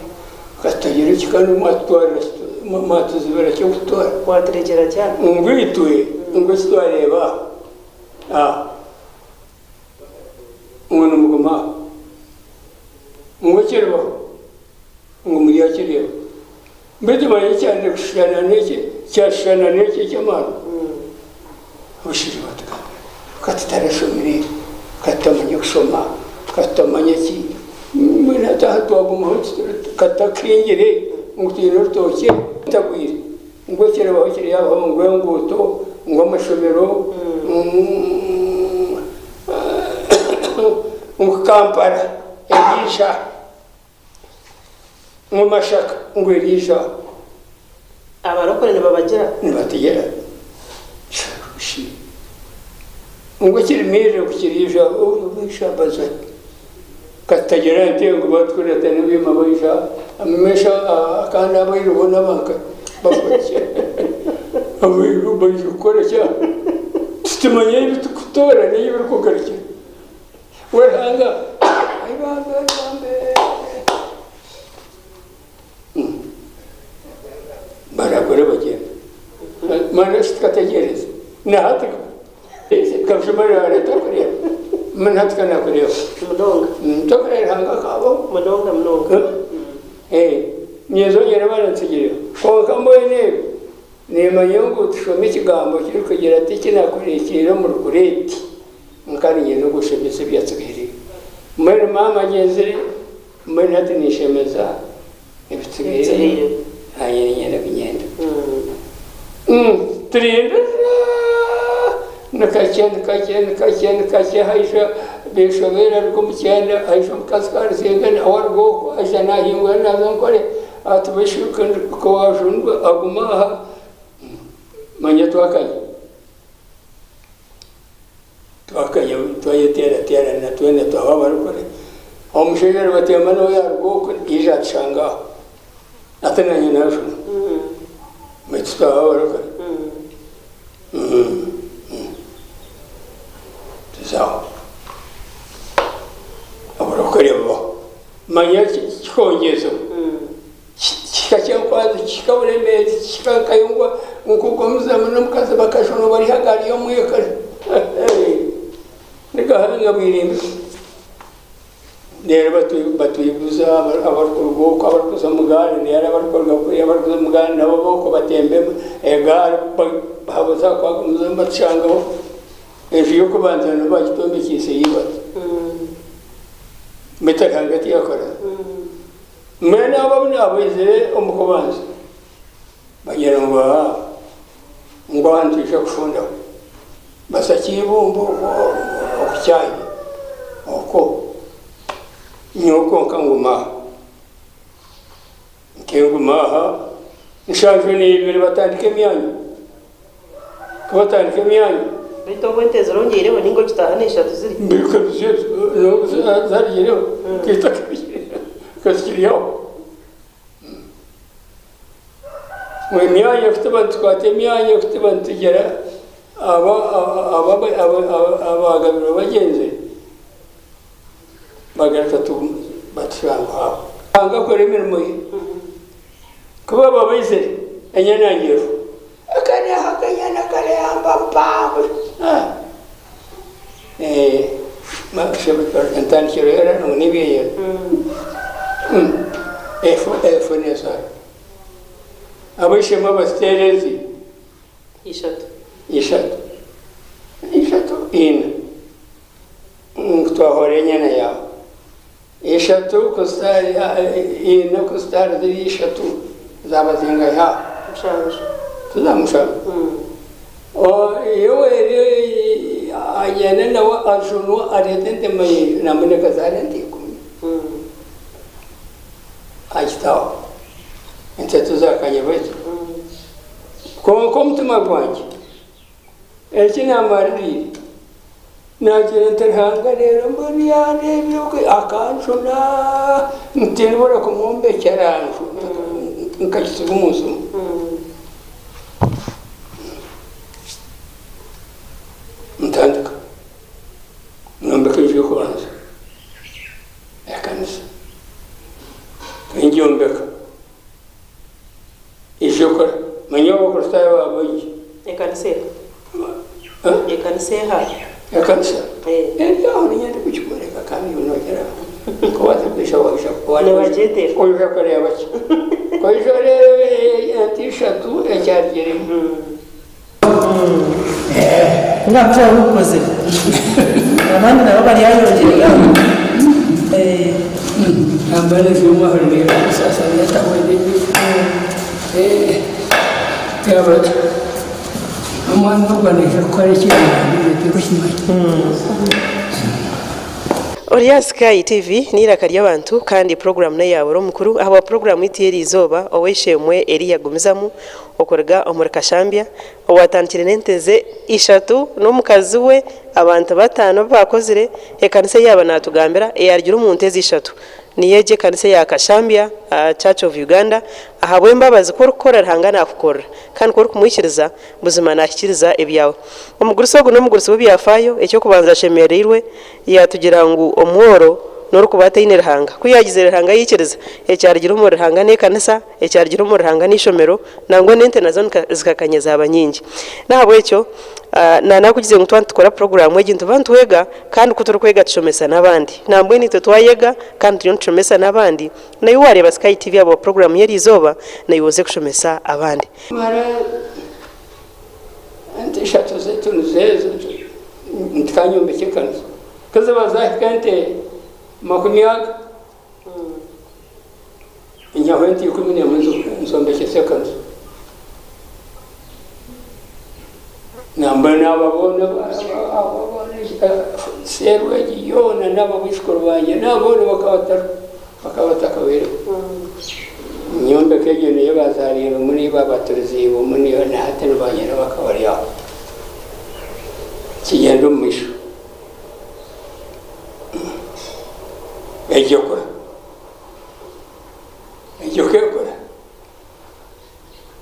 katagira ki kandi mwatutwarira mwatuzibira ki okututwara? Waturekyera ki aha? Ngu itwe ngu eki twareeba aha ngu nimuguma aha ngu ekiribaho ngu muryakireeba. Beitu manya kyandi kushushana n'eki kyashushana n'eki eky'amaani. Abashaija batugambira ka tutarashomire, ka tutamanya kushoma, ka tutamanya ki, mbwenu hati aha twagumaho ka tutakahingire ngu twine orutookye tutagwire ngu ekiribaho kiryabaho ngu enguuto, ngu amashomero, ngu Kampala eriija. Ngu mashaka ngu eriija. Abarokore nibabagira. Nibatugira shi ngu ekirimirire ku kiriija obuisha baza katutagira nte ngu batukureta n'ebyoma baija amamesha kandi abairu bo n'abanka bakora ki abairu baija kukora ki titumanya ebi tukutoora n'ebi birikugarukira. We Ruhanga, ai bambe, ai bambe. Baragura bagyenda. Mana eki tukategyereza. Na hati kabishoma rare tokureeba. Mana hati kanakureeba. Munonga. Tokureeba Ruhanga akabaho. Munonga munonga. Eh, nyezongera barantsigireho. Kwonka mbwenu ebi nimanya ngu tushome ekigambo kirikugira ati eki nakureekiire omuri kureeti. Nka niinyenda okushemeza ebyatsigaire. Mbwenu maama agyenzire, mbwenu hati ninshemeza ebitsigaire, naanye niinyenda kugyenda. Turindira nikakye nikakye nikakye nikakye haija Beshobera aruga omu kyanda, haija omukazi Karizinga nawe aruga okwo aija naahingura naaza Ankole, ati Beishu ku waajundwa aguma aha, manya twakanya. Twakanya twayeteerateerana twena twaba abarokore. Omushaija Rubatemba nawe yaaruga okwo yaija atushanga aho. Ati naanye naashoma. Baitu twaba abarokore. Tuza aho. Oburokore bubaho. Manya kikongyezo. Kihika kyankwazi kihika Buremeezi kihika Kayunga nkugumizamu n'omukazi bakashoma bari aha gaari y'omwika. Nigahanga bwire mbi. Reero batwiguza abarikuruga okwo abarikuza omu gaari reero abarikuruga kuriya abarikuza omu gaari nabo okwo batemba egaari baza bagumizamu batushangaho. Enju y'okubanza nibo baagitombekyeise y'eibaati. Beitu Ruhanga tiyakora. Mbwenu abo abu naabaizire omu kubanza bagira ngu aa ngu aha nitwija kufundaho. Basa Kiibumba okwo okukyanya okwo nyowe kwonka nguma aha. Nkenguma aha nshanju n'eibiri batandika emyanya. Ku batandika emyanya. Beitu obwo ente zirongeireho ninga okitaaha n'eshatu ziri? N'obu zarugireho zikiri aho. Emyanya ku tuba nitukwata emyanya ku tuba nitugira abagabirwe bagyenzire bagaruka batushanga aho. Ruhanga akora emirimo ye. Ku baba baizire enyana yangye eriho. Akareho akanyana karehamba mpango. Entandikiro y'orurimi n'ebyeyero. Efu efu n'esaano. Ab'eishe-emwe abaziteera ezi. Ishatu. Ishatu. Ishatu, ina. Ngu twahora enyana yaawe. Ishatu kuzitaara, ina kuzitaara ziri ishatu zaaba zingahi aho? Mushanju. Tizaaba mushanju? Yoweri agyenda nawe ajunwa areeta entema ye nambwenu ekazaara ente ikumi. Agitaho. Ente tizakanya baitu. Kwonka omutima gwangye eki naamaririire naagira nti Ruhanga reero mbwenu yandeebire okwe akanjuna ntindibura kumwombekyera nju nkagitsiga omu nsi omu. Ntandika nombeka enju y'okubanza ekanisa ngyombeka. Ija okora. Manya Abakristaayo ba baingi. Ekanisa eha? Ekanisa eha? Ekanisa? Eri aho niinye ndikukikworeka kandi iwe noogira nkubaasa kwija waija Nibagyetera. Oija kureeba ki? Oija oreebe ente ishatu ekyarugiremu. Ku baakuba babikozire, abandi nabo baryayongyereraho. Ori aha Sky TV n'eiraka ry'abantu kandi puroguraamu n'eya buri omukuru. Ahabwa puroguraamu yaitu y'eriizooba, ow'eishe-emwe Eliya Gumizamu okuruga omuri Kashambya owaatandikire n'ente ze ishatu n'omukazi we, abantu bataano abu baakozire, ekanisa ei yaaba naatugambira eyaarugire omu nte ezi ishatu niyo egyo ekanisa eya Kashambya Church of Uganda. Ahabw'embabazi ku orikukora Ruhanga naakukorera kandi ku orikumwikiriza buzima naahikiiriza ebyawe. Omugurusi ogu n'omugurusi w'ebyafaayo, eky'okubanza ashemereirwe Yaatugira ngu omworo n'orikuba ataine Ruhanga. Ku yaagizire Ruhanga yaikiriza, ekyarugire omuri Ruhanga n'ekanisa, ekyarugire omuri Ruhanga n'eishomero, nangwa n'ente nazo zikakanya zaaba nyingi. N'ahabw'ekyo naanakugize ngu twaba nitukora puroguraamu egi nituba nitwega kandi ku turikwega tushomesa n'abandi. Nambwenu itwe twayega kandi turiyo nitushomesa n'abandi, naiwe waareeba Sky TV ahabwa puroguraamu y'eriizooba, naiwe oze kushomesa abandi. Mara Ente ishatu zaitu nizo ezo ntikanyombekye ekanisa. Ku ziba zahika ente makumi aga, nyihaho ente 11 nzombekyesa ekanisa. Nambwenu n'aba boona seeru egi yoona n'aba baijukuru bangye n'aba boona bakaba batakabaireho. Enyombeko egyo niyo baazaariirwemu niyo baabaturiziibwemu niyo na hati nibanyina bakaba bari aho. Kigyenda omu maisho. Egyo ekura. Egyo ku ekura,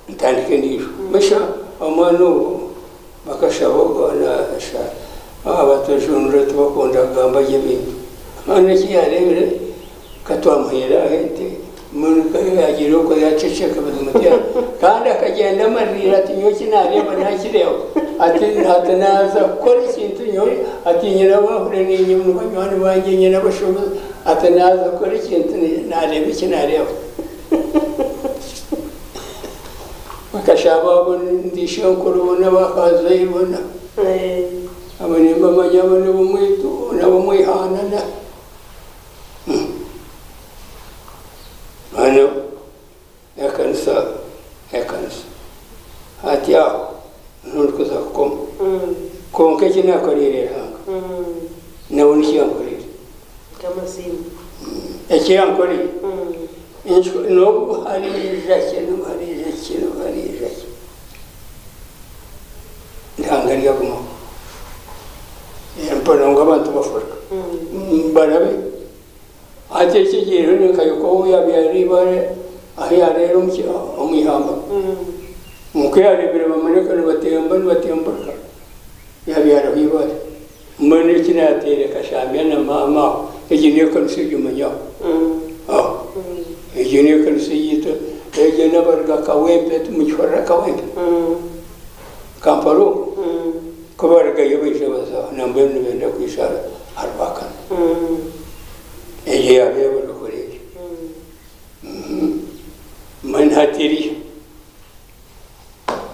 ntandika endiijo. Busha omwana ogu bakashaba abatujunire tibakunda kugamba gye ebintu. Omwana eki yaareebire Ka twamuhaire aha ente, mbwenu ka yaagiire okwo yaaceceka buzima tiyaagira. Kandi akagyenda amaririire ati nyowe eki naareeba naakireeba. Ati ati naaza kukora ekintu nyowe, ati nyine abaahura niinye ni banywani bangye nyine abashuubuzi, ati naaza kukora ekintu naareeba eki naareeba. Bakashaba abo ndi ishenkuru boona abakazaire boona. Abo nimbamanya abo n'ab'omwitu n'ab'omwihaanana. Hano ekanisa ekanisa hati aho niho ndikuza kukoma. Kwonka eki naakoreire Ruhanga nawe nikyo yankoreire. Eki yankoreire n'obu hariija ki n'obu hariija ki n'obu hariija ki Ruhanga aryagumaho. Mpurira ngu abantu bafuruka barabe. Hati ekigiriho ni nka yuko ou yaabaire ari ibare ahu yaareera omu ihamba. Nk'oku yaareebire bamaraika nibatemba nibatemburuka, yaabyaraho eibare. Mbwenu eki naateera ekashambya na maama aho, egyo niyo ekanisa ei omanya aho. Aho. Egyo niyo ekanisa eyaitu, egyo n'abaruga Kawempe timugihurira Kawempe? Kampala okwo? Ku barugayo baija baza aho nambwenu nibenda kwija aha Rwakana. Egyo yaaba yabarokora egyo. Mbwenu hati eriyo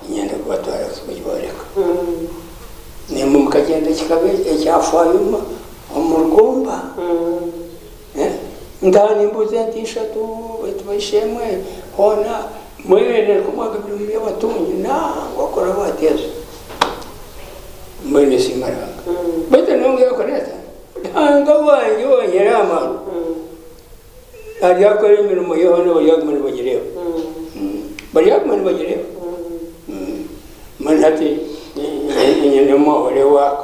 niinyenda kubatwara kugiboreka. Naimwe mukagyenda kikaba ekyafaayo omu rugomba. Ntaaha nimbuuza ente ishatu baitu baishemwe hoona mbwenu ariko mwagabire muri abatungi nangwa okora wateeza. Mbwenu nesiima Ruhanga. Baitu nonga yakora ata? Ruhanga wangye owanyera amaani aryakora emirimo ye hoona baryaguma nibagireeba. Baryaguma nibagireeba. Mbwenu hati nyine omwahuri owaaka.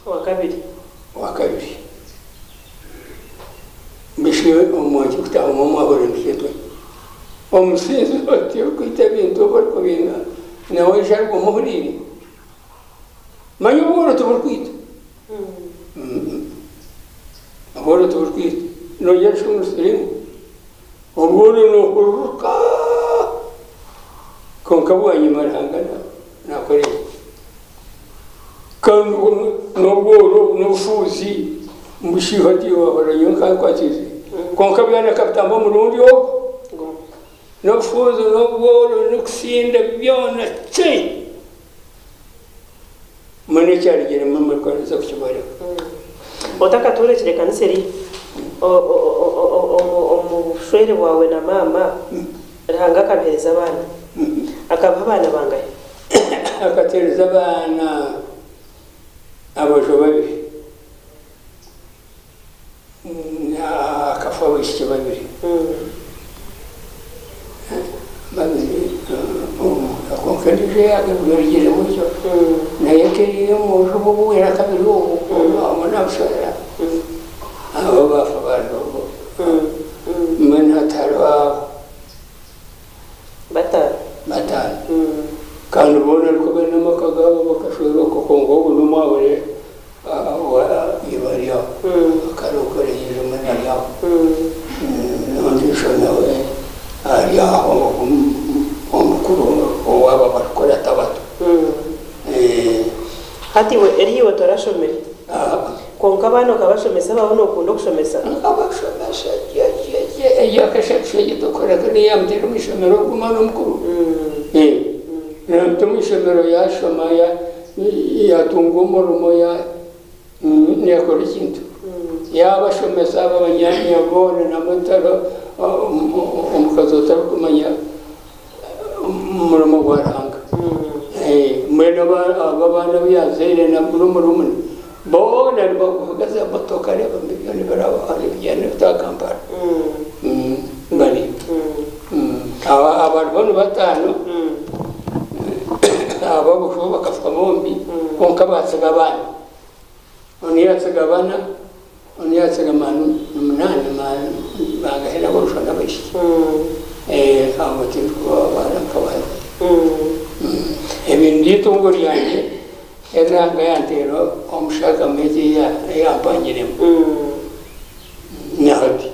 Owakabiri. Owakabiri. Mbishi omwonki kutahamu omwahuri nikyetwa ki? Omusinzi oti orikwita ebintu obu orikubinga nawe aija arigume ohuriire? Manya obworo tiburikwita. Obworo tiburikwita. Nogira shi ngu siriimu? Obworo nohururuka kwonka bwanyima Ruhanga nakora eki? Kandi n'obworo n'obufuuzi ngu shi hati wahurira nyowe nkankwatiize kwonka byona akabitamba omurundi ogu n'obufuuzi n'obworo n'okusinda byona ki mbwenu ekyarugiremu murikubaasa kukibareka. Otakatworekire ekanisa eri omu bushwere bwawe na maama, Ruhanga akabihereza abaana. Akabaha abaana bangahi? Akateereza abaana aboojo babiri, akafa abaishiki babiri, babiri kwonka endiijo eyaarugiremu egyo nayo ekaba eri omwojo ow'obwera kabiri ogu ou naamushwerera, abo baafa bariho mbwenu hati hariho abo. Bataano. Bataano. Kandi boona ariko baine amaka gaabo bakashwerwa okwo kwonka ogu n'omwahure iba ari aho. Akarokora yaija mbwenu ari aho. N'ondiijo nawe ari aho omukuru owaabo abarikukurata abato. Hati iwe eri iwe torashomire. Kwonka abaana okabashomesa abaawe nookunda okushomesa? Nkabashomesa gye gye gye egyo akashatu egyo tukoreka niyo yamutaire omu ishomero ogwo omwana omukuru yamuta omu ishomero yashoma yatunga omurimo yakora ekintu yabashomesa abo abanyaanya boona nambwenu tihariho omukazi otarikumanya omurimo gwa Ruhanga. Mbwenu abo abaana abu yaazaire na n'omurumuna boona nibavuga za motoka nibiraba nibigyenda nibitaaha Kampala. Bari abariho ni bataano, abo aboojo bakafa bombi kwonka baatsiga abaana. Onu yaatsiga bana, onu yaatsiga munaana bangahi n'aboojo n'abaishiki. Abo tindikubabara nkabazi. Ebi niryo itungo ryangye eri Ruhanga yanteera omu shagama egi eyampangiremu. Na hati.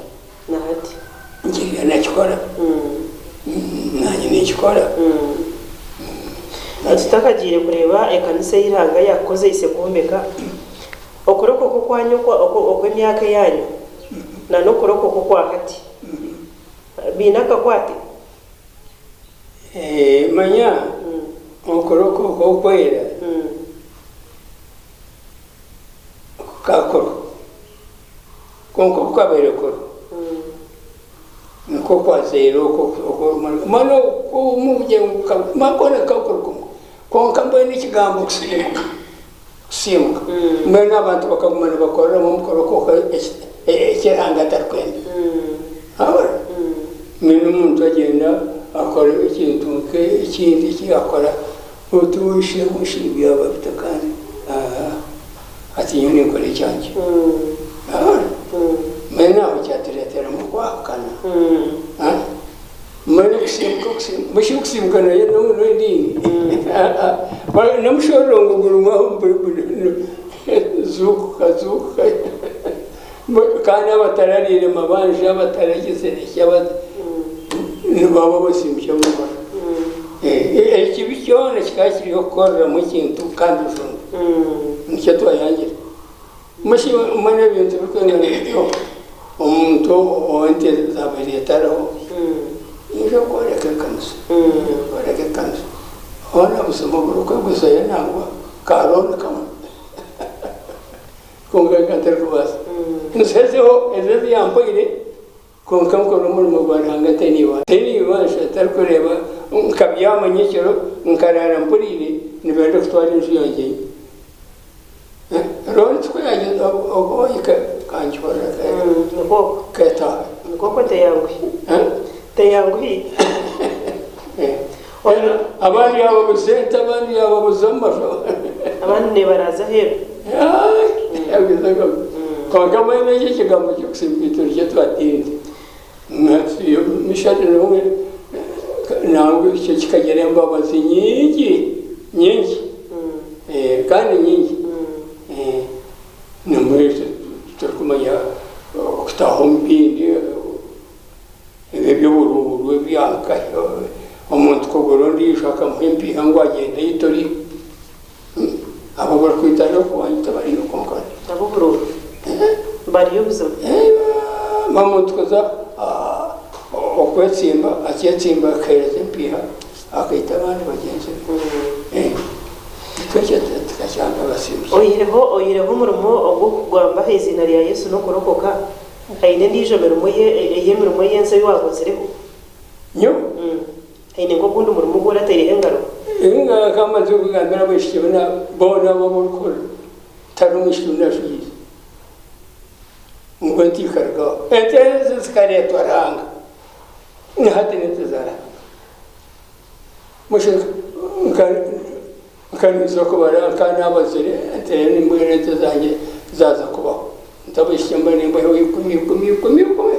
Nkiriyo nakikora. Naanye ninkikora. Tutakagiire kureeba ekanisa ei Ruhanga yaakukozeise kwombeka, okurokoka okwanyu okw'emyaka eyaanyu n'okurokoka okwa hati biine akakwate? Manya okurokoka okwera kukakuriho, kwonka oku kwabaire kuriho Nikwo kwazaire okwo mbwenu kwona kukaba kuri kumwe kwonka mbwenu ekigambo kusiimuka kusiimuka mbwenu abantu bakaguma nibakoreramu omukoro kwonka eki Ruhanga atarikwenda wahurira mbwenu omuntu agyenda akora ekintu nk'ekindi eki yakora oti weishe-emwe shi byaba bita kandi Hati nyowe ninkora ekyangye. Wahurira? Mbwenu aho kyatureeteramu okwahukana. Mbwenu okusiimuka okusiimuka busha okusiimuka nayo n'ediini? N'omushororongo gurimu aho zuukuka zuukuka kandi abatarariire mabanja abataragizire ki nibaba basiimukire omu rubaju. Ekibi kyona kikaba kiri okukoreramu ekintu kandi ojunde. Nikyo twayangire. Mbwenu ebintu birikwingana bityo, omuntu ou ente zaabaire etariho, naija kworeka ekanisa, kworeka ekanisa. Hoona buzima oburikweguzayo nangwa ka looni kamwe kwonka nka ntarikubaasa. Nzezeho ezo ezi yampaire. Kwonka nkora omurimo gwa Ruhanga ntaine ibanja. Ntaine ibanja, ntarikureeba, nkabyama nyekiro, nkaraara mpuriire nibenda kutwara enju yangye. Looni tikwo yaagyenda obwoyi kangihurira keetaaha. Nikwo teyanguhi. Teyanguhi. Abandi yaababuza ente, abandi yaababuza amasho. Abandi neebaraaza aheeru. Kwonka mbwenu eki ekigambo ky'okusiima itwe nikyo twatiinire. Mishani nawe nangwa ekyo kikagira embabazi nyingi nyingi kandi nyingi. Nambwenu titurikumanya okutaaha omu bindi. Ebi eby'oburuuru ebya nkahi omuntu kugura ondiijo akamuha empiiha ngu agyende ei turi abo abarikwita n'okubanyu tibariyo kwonka Ab'oburuuru bariyo buzima. Omuntu kuza okwetsimba akyetsimba akaheereza empiiha akaita abandi bagyenzi be. Itwe ekyo tukakyanga abasiimukye. Oihireho oihireho omurimo ogw'okugamba aha iziina rya Yesu n'okurokoka, Haine endiijo mirimo ey'emirimo y'ensi ei waakozireho? Nyowe? Haine nk'ogundi murimo ogu orataireho engaro? Inga nkamazire kugambira abaishiki boona abu aborikuhurira, tihariho omwishiki ou naashobiize. Ngu ente ekarugaho. Ente ezo zikareetwa Ruhanga. Na hati n'ente za Ruhanga. Nka kubara nka nabazire ntere mbwenu ente zangye zaza kubaho ntabaishiki mba nimbaheho ikumi ikumi ikumi ikumi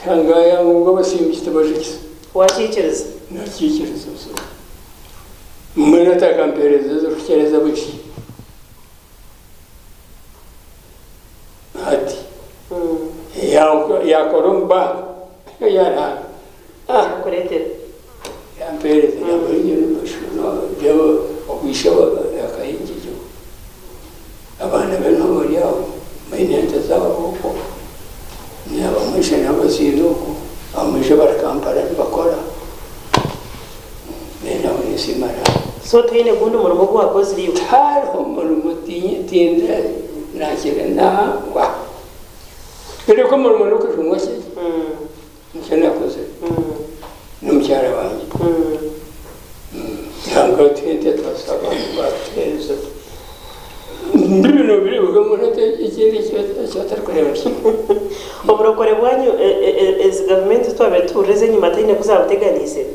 tangaya ngu abasimbi tibajukisa. Wakikiriza? Nakikiriza buzima. Mbwenu atakampereza ezirikukyereza abaishiki hati yakora omu banka yaranga. Yakureetera. Yampeereza ndeeba obwisha akahingiryo abaana be nibo bari aho baine ente zaabo okwo abamwe n'abazaire okwo abamwe bari Kampala nibakora mbwenu aho ninsiima Ruhanga. So toine gundi murimo ogu wakozire iwe? Tihariho murimo tinde nakire nangwa. Kureka omurimo n'okujunwa ki? Nikyo nakozire n'omukyara wangye. Ruhanga atuhe ente twasaba abantu batuheereza. Binu nobireeba mbwenu ekindi eki otarikureeba nikyo. Oburokore bwanyu ezi gavumenti ezi twabaire tuhurira ez'enyima tihaine ku zaabuteganiise?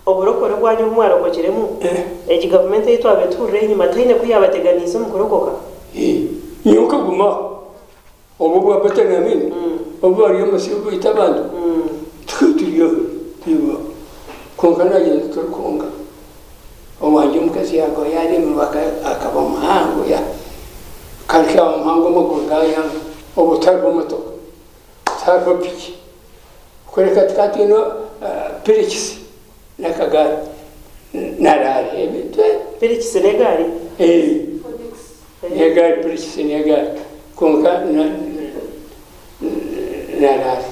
Oburokore bwanyu obu mwarokokiremu, egi gavumenti ei twabaire tuhurira enyima tihaine ku yaabateganiise omu kurokoka? Nyowe nkaguma aho. Obu obwa Battalion Amin obu bari omu musiri baita abantu tukaba turi aho twibaho kwonka nagira ngu titurikwonga owangye omukazi yaagwa yaaremirwa akaba muhango kandi yaaba muhango amaguru gaayanga obwo tihariho motoka tihariho piki kureka tukaba twine pirikisi n'akagaari. Pirikisi n'egaari? N'egaari pirikisi n'egaari kwonka naraara.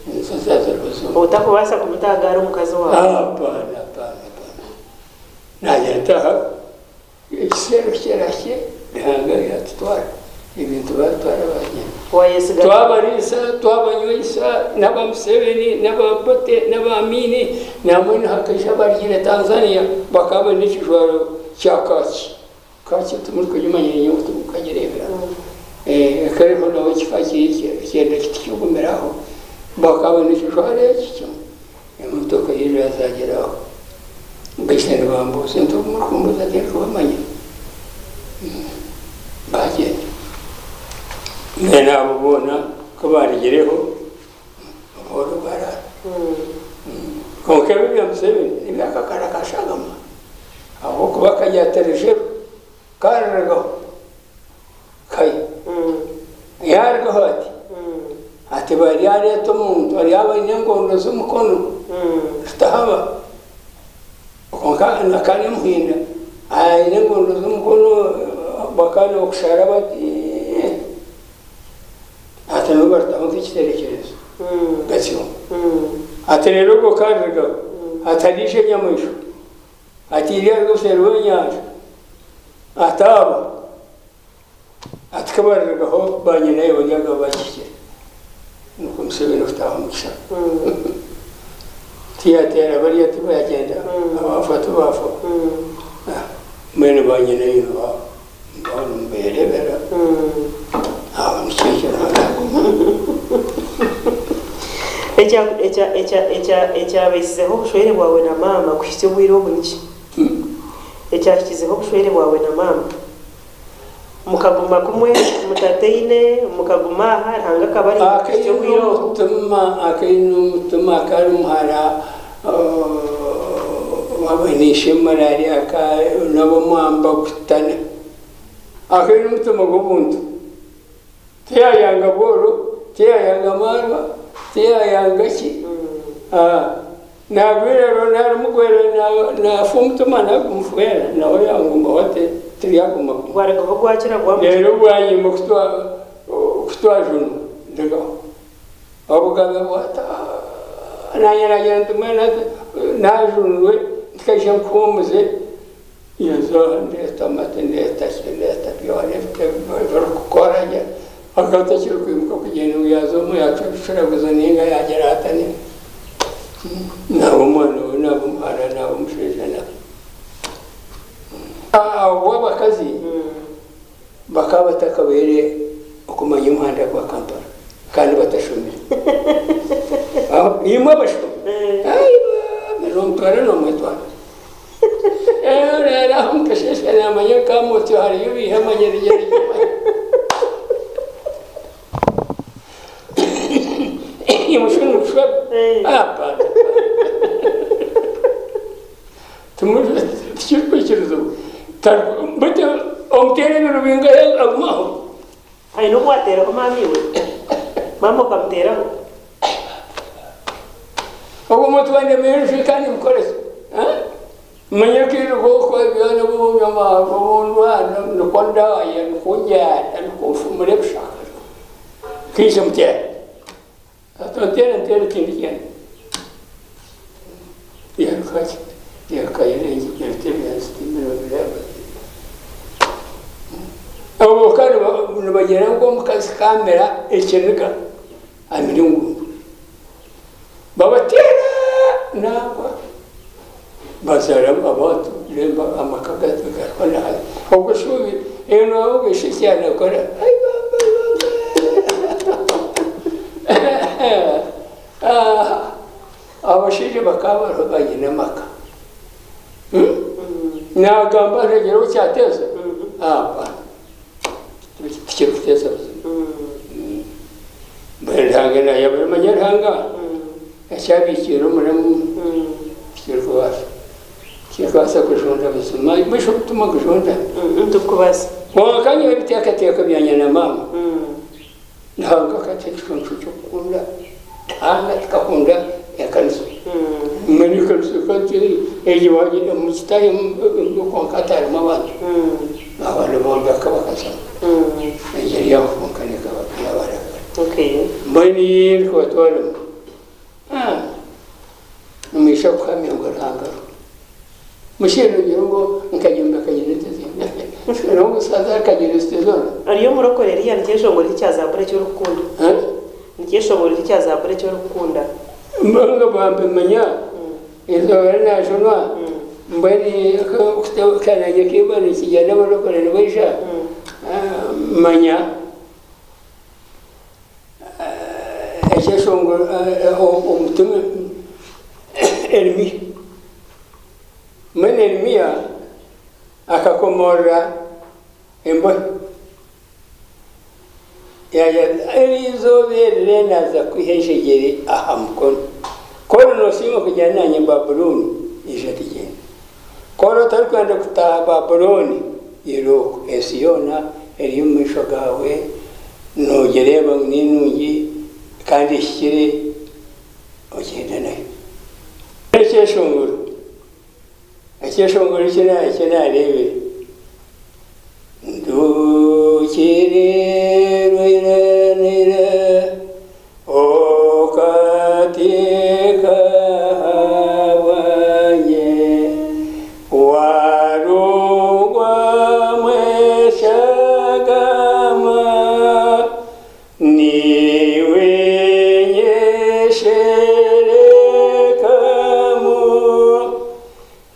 Nizo zaaziriho zombi. Otakubaasa kumuta aha gaari omukazi waawe? Hapana, hapana, hapana. Nagira nti aha ekiseera ku kirahikye Ruhanga aryatutwara, ebintu baabitwara baagyenda. Waayesiga Twabariisa, twabanywaisa, n'aba Museveni, n'aba Obote, n'aba Amini, nambwenu hakaija abarugire Tanzania bakaba baine ekijwaro kya kaaki. Kaaki timurikugimanya nyowe timukagireebire. Ekariho nawe kikaba kyenda kiti kigumire aho, bakaba baine ekijwaro eki kimwe. Emotoka yaija yazagyera aho baija nibambuuza nti obu murikumbuuza tindikubamanya bagyenda. Mbwenu abo boona ku barugireho obuhoro bwaraara. Kwonka ebi ebya Museveni nebyakakara kashagama ahabw'okuba akagira ati Rujeru karirugaho kai yarugaho ati ati baryareeta omuntu aryaba aine engondo z'omukono zitahaba kwonka akaba ari omuhinda aine engondo z'omukono bakaba nibakushara bati ati nibo baritaho nk'ekiterekyerezo gatyo ati reero ogwo karirugaho ati hariija enyamaishwa ati eryaruga obuseeri bw'enyanja ati abo ati ku barirugaho banyinayo baryaga bakikire nikwo Museveni kutaaha omu kishaka tiyateera bariya tibagyenda abafa tibafa mbwenu banyinayo nibabo niberebera aho nikyo ekyo. Ekyabaisizeho obushwere bwawe na maama kuhitsya obwire obu niki? Ekyahikizeho obushwere bwawe na maama mukaguma kumwe mutataine, mukaguma aha Ruhanga akabarinda kuhitsya obwire obu? Omutima akaine omutima akari muhara wabona ishema rari nabamwamba kutana akaine omutima gw'obuntu tiyayanga bworo, tiyayanga marwa, tiyayanga ki. Nagwirero narimugwera nafa omutima nagumufwera nawe yangumaho ati tiryaguma kumwe. Gwaragaho gwakira gwamugira. Reero bwanyima kutwajunwa ndigaho obugabe bwata nanye nagira nti mbwenu hati najunirwe ntikaija nkuhumuze yaza ndeeta amate, ndeeta ki, ndeeta byona ebirikukora gye akaba atakiri kwimuka kugyenda ngu yaaza omu yaacuraguza ninga yaagira ata ni naaba omwana we naaba omuhara naaba omushaija naaba abo abakazi bakaba batakabaire okumanya omuhanda gwa Kampala kandi batashomire. Imwe abashomi nomutwara nomwetwara aho mukasheshe namanya kamotyo hariyo biha amanyerigere imushuni kushweba hapana tikirikwikiriza bute omuteera ebiro bingahe agumaho. Aine obu wateeraho maama iwe? Maama okamuteeraho? Ogwo omuntu wandemereje kandi mukorese manye kiriho byona bundwana niko ndaya niko njyana niko mfumura ebishaka kiija muteera ati nteera nteera ekindi kyena yarukaki yarukayirengi ebitebe abo kandi nibagira ngu omukazi kamera ekiniga amira engundu babateera nangwa bazara abantu remba amaka gariho nabi obwo shubi eno obwo ishiki yanakora ai baba baba abashaija bakaba bariho banyine amaka nagamba ntagira okyateeza hapana tikirikuteeza buzima mbwenu Ruhanga nayabamanya Ruhanga ekyabikiire omuremu tikirikubaasa tikirikubaasa kujunda buzima mbwenu okutuma kujunda. Ntukubaasa. Kwonka nyowe ebiteekateeko byanye na maama Ruhanga akata ekiconco ky'okukunda Ruhanga tukakunda ekanisa. Mbwenu egyo omu kitaahe kwonka hatarimu abantu. Abantu bombeka bakazamu. Egyo eri aho kwonka n'eyabarakare. Mbwenu ei ndikubatwaramu, nimwija kuhamya ngu Ruhanga ariho. Mushenegire ngu nkagyombeka nyine ente zingahi? N'omusaza akagira ente zoona. Ori omurokore Eliya nikyeshongoro ki kya zaaburi eki orikukunda? Nikyeshongoro ki kya zaaburi eki orikukunda? Mbwenu bambimanya eizooba ri naajunwa, mbwenu kananye k'eiba nikigyenda abarokore nibaija, manya ekyeshongoro omutima Erimiya. Mbwenu Erimiya akakomoorora embohe. Yaagira ati, Eri izooba eri reero naaza kukwiha enjegyere aha mukono. Ku ori noosiima kugyenda naanye Babulooni, ija tugyende. Ku ori otarikwenda kutaaha Babulooni, irooko. Ensi yoona eri omu maisho gaawe, noogireeba ngu ni nungi kandi ehikire, ogyende nayo. Ekyeshongoro Ekyeshongoro eki naareebire, Ndukirirwe ira n'ira, Okateeka ahabwangye, Warugwamu eshagama, Niiwe nyesherekamu,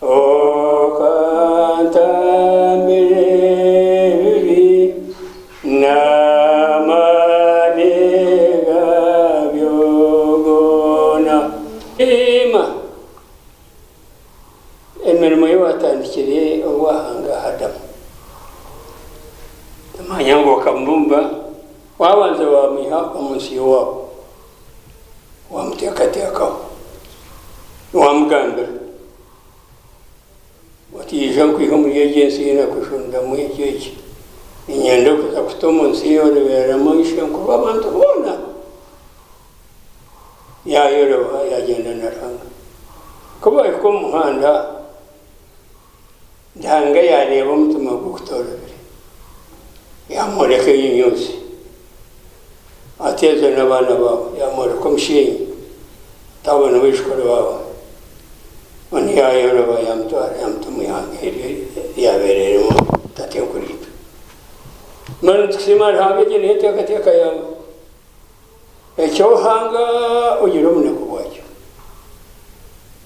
Okantambira ebibi n'amaani gabyo goona. Siima emirimo ei waatandikire obu waahanga Adamu. Manya ngu okamubumba Waabanza waamwiha omu nsi y'owaabo, waamuteekateekaho, waamugambira oti, Ija nkwihe omuri egi ensi ei naakujuniramu eki eki, niinyenda kuza kuta omu nsi ei oribeeramu ishenkuru w'abantu boona. Yaayoroba yaagyenda na Ruhanga. Ku baahika omu muhanda, Ruhanga yaareeba omutima gwe ku toorobire, yaamworeka enyonyoozi, ati, Ezo n'abaana baawe. Yaamworeka omusheenyi, ati, Abo n'abaijukuru baawe. Onu yaayoroba yaamutwara yaamuta omu ihanga eryo ryabaire ririmu tatenkuriitwe. Mbwenu nitusiima Ruhanga egyo niyo enteekateeka yaawe. Eki ohanga ogira obunaku bwakyo.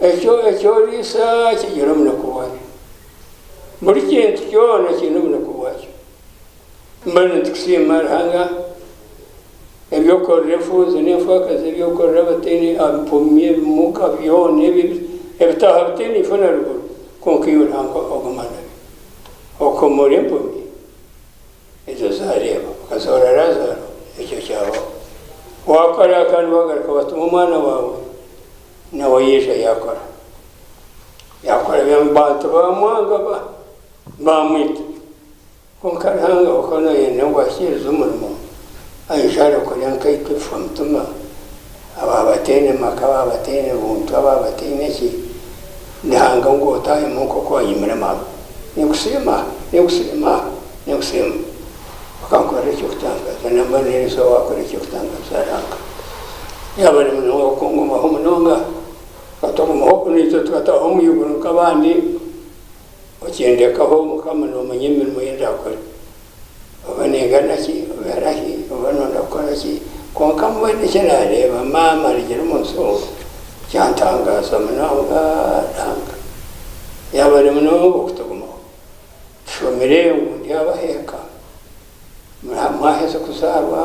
Ekyo eki oriisa kigira obunaku bwakyo. Buri kintu kyona kiine obunaku bwakyo. Mbwenu nitukusiima Ruhanga eby'okukorera efuuzi n'efaakazi, eby'okukorera abataine empumi, ebimuga byona ebitaaha bitaine ifo na ruguru, kwonka iwe Ruhanga oguma nabyo. Okomora empumi. Ezo zaareeba, okazoora Laazaaro, ekyo kyabaho. Waakora kandi waagaruka waatuma omwana waawe, nawe yaija yaakora. Yaakora abantu baamwanga baamwita. Kwonka Ruhanga okaba nooyenda ngu ahikiirize omurimo, aije arokore nkaitwe ebifamutima, aba abataine maka, aba abataine buntu, aba abataine ki, Ruhanga ngu otaahemu nk'oku waanyimire maama. Ninkusiima, ninkusiima. Ninkusiima okankorera eky'okutangaza nambwenu n'erizooba wakora eky'okutangaza Ruhanga. Yaaba ari munonga okungumaho munonga okatugumaho oku naitwe tukataaha omu iguru nk'abandi okindekaho Mukama noomanya emirimo ei ndakore oba ningana ki oba erahi oba nonda kukora ki kwonka mbwenu eki naareeba maama arugire omu nsi omu kyantangaaza munonga Ruhanga. Yaaba ari munonga okutugumaho. Tushomire ngu ndyabaheeka, mwaheza kuzaarwa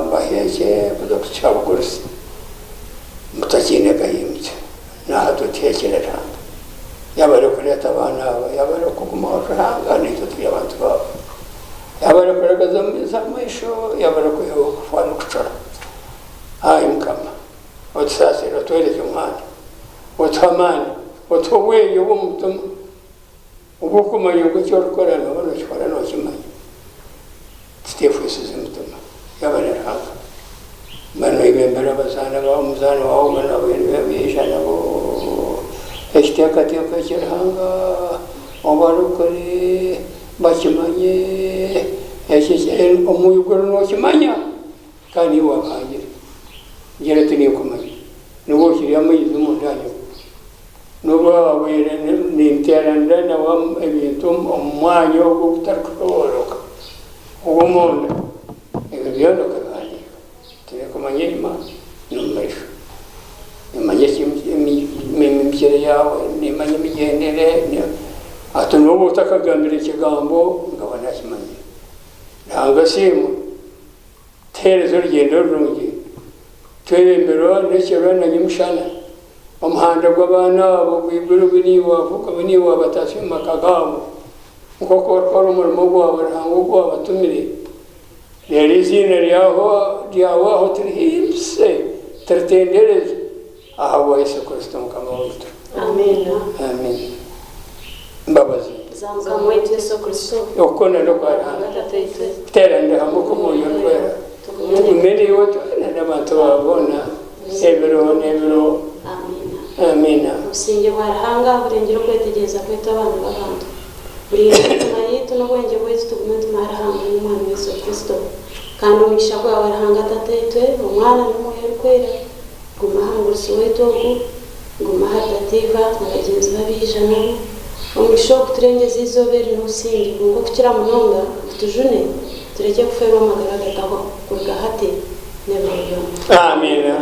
mbaheekye kuza kuhitsya bugurusi, mutakiine gahimukye. Naha tuheekire Ruhanga. Yaaba arikureeta abaana aba, yaaba arikugumaho Ruhanga naitwe turi abantu baawe. Yaaba arikuragaza omu maisho, yaaba arikwihaho okufa n'okucura. Ai Mukama, otusaasire otworeke omuhanda, otuhe amaani, otuhe obwengye obw'omu mutima. Obw'okumanya ngu eki orikukora nooba nookikora nookimanya, titeefwisize mutima. Yaaba ni Ruhanga, mba noyebembera abazaana baawe, omuzaana waawe omwe nawe yaija nabo. Ekiteekateeko eki Ruhanga obarokore bakimanye, eki omu iguru nookimanya kandi niiwe waabahangire. Ngira oti ninkumanya, nobu okiri amaizi omunda aha nyoko. Nobu waabaire ninteeranira nawe ebintu omu mwanya ogu ogutarikushobooroka ogw'omunda, ebyo byona okabihandiika. Tirikumanya enyima n'omu maisho. Nimanya emimikire yaawe, nimanya emigyendere, hati n'obu otakagambire ekigambo nkaba naakimanyire. Ruhanga asiimwe, tuheereze orugyendo rurungi, twebemberwe n'ekiro na nyomushana, omuhanda gw'abaana abo gwigurwe niiwe waafuuka niiwe waabataasya omu maka gaabo, nk'oku orikukora omurimo gwawe Ruhanga ogu waabatumire. Reero eiziina ryawe aho turihimbise, turitendereze ahabwa Yesu Kristo Mukama waitu. Amiina. Amiina. Mbabazi. Za Mukama waitu Yesu Kristo. Okukunda n'okwa Ruhanga. Kuteeranira hamwe kw'Omwoyo Orikwera. Tugume naiwe twena n'abantu baawe boona ebiro n'ebiro. Amiina. Obusingye bwa Ruhanga burengire okwetegyereza kwaitu abaana b'abantu. Burinda emitima yaitu n'obwengye bwaitu tugume tumanye Ruhanga n'Omwana we Yesu Kristo. Kandi omugisha gwawe Ruhanga Tataitwe, Omwana n'Omwoyo Orikwera gume aha mugurusi waitu ogu, gume ahari Dativa na bagyenzi be abaija nabo. Omugisha ogu guturengyeze eizooba eri n'obusingye, kwonka okukira munonga gutujune turekye kufeerwa amagara agatahwaho kuruga hati n'ebiro byona. Amiina.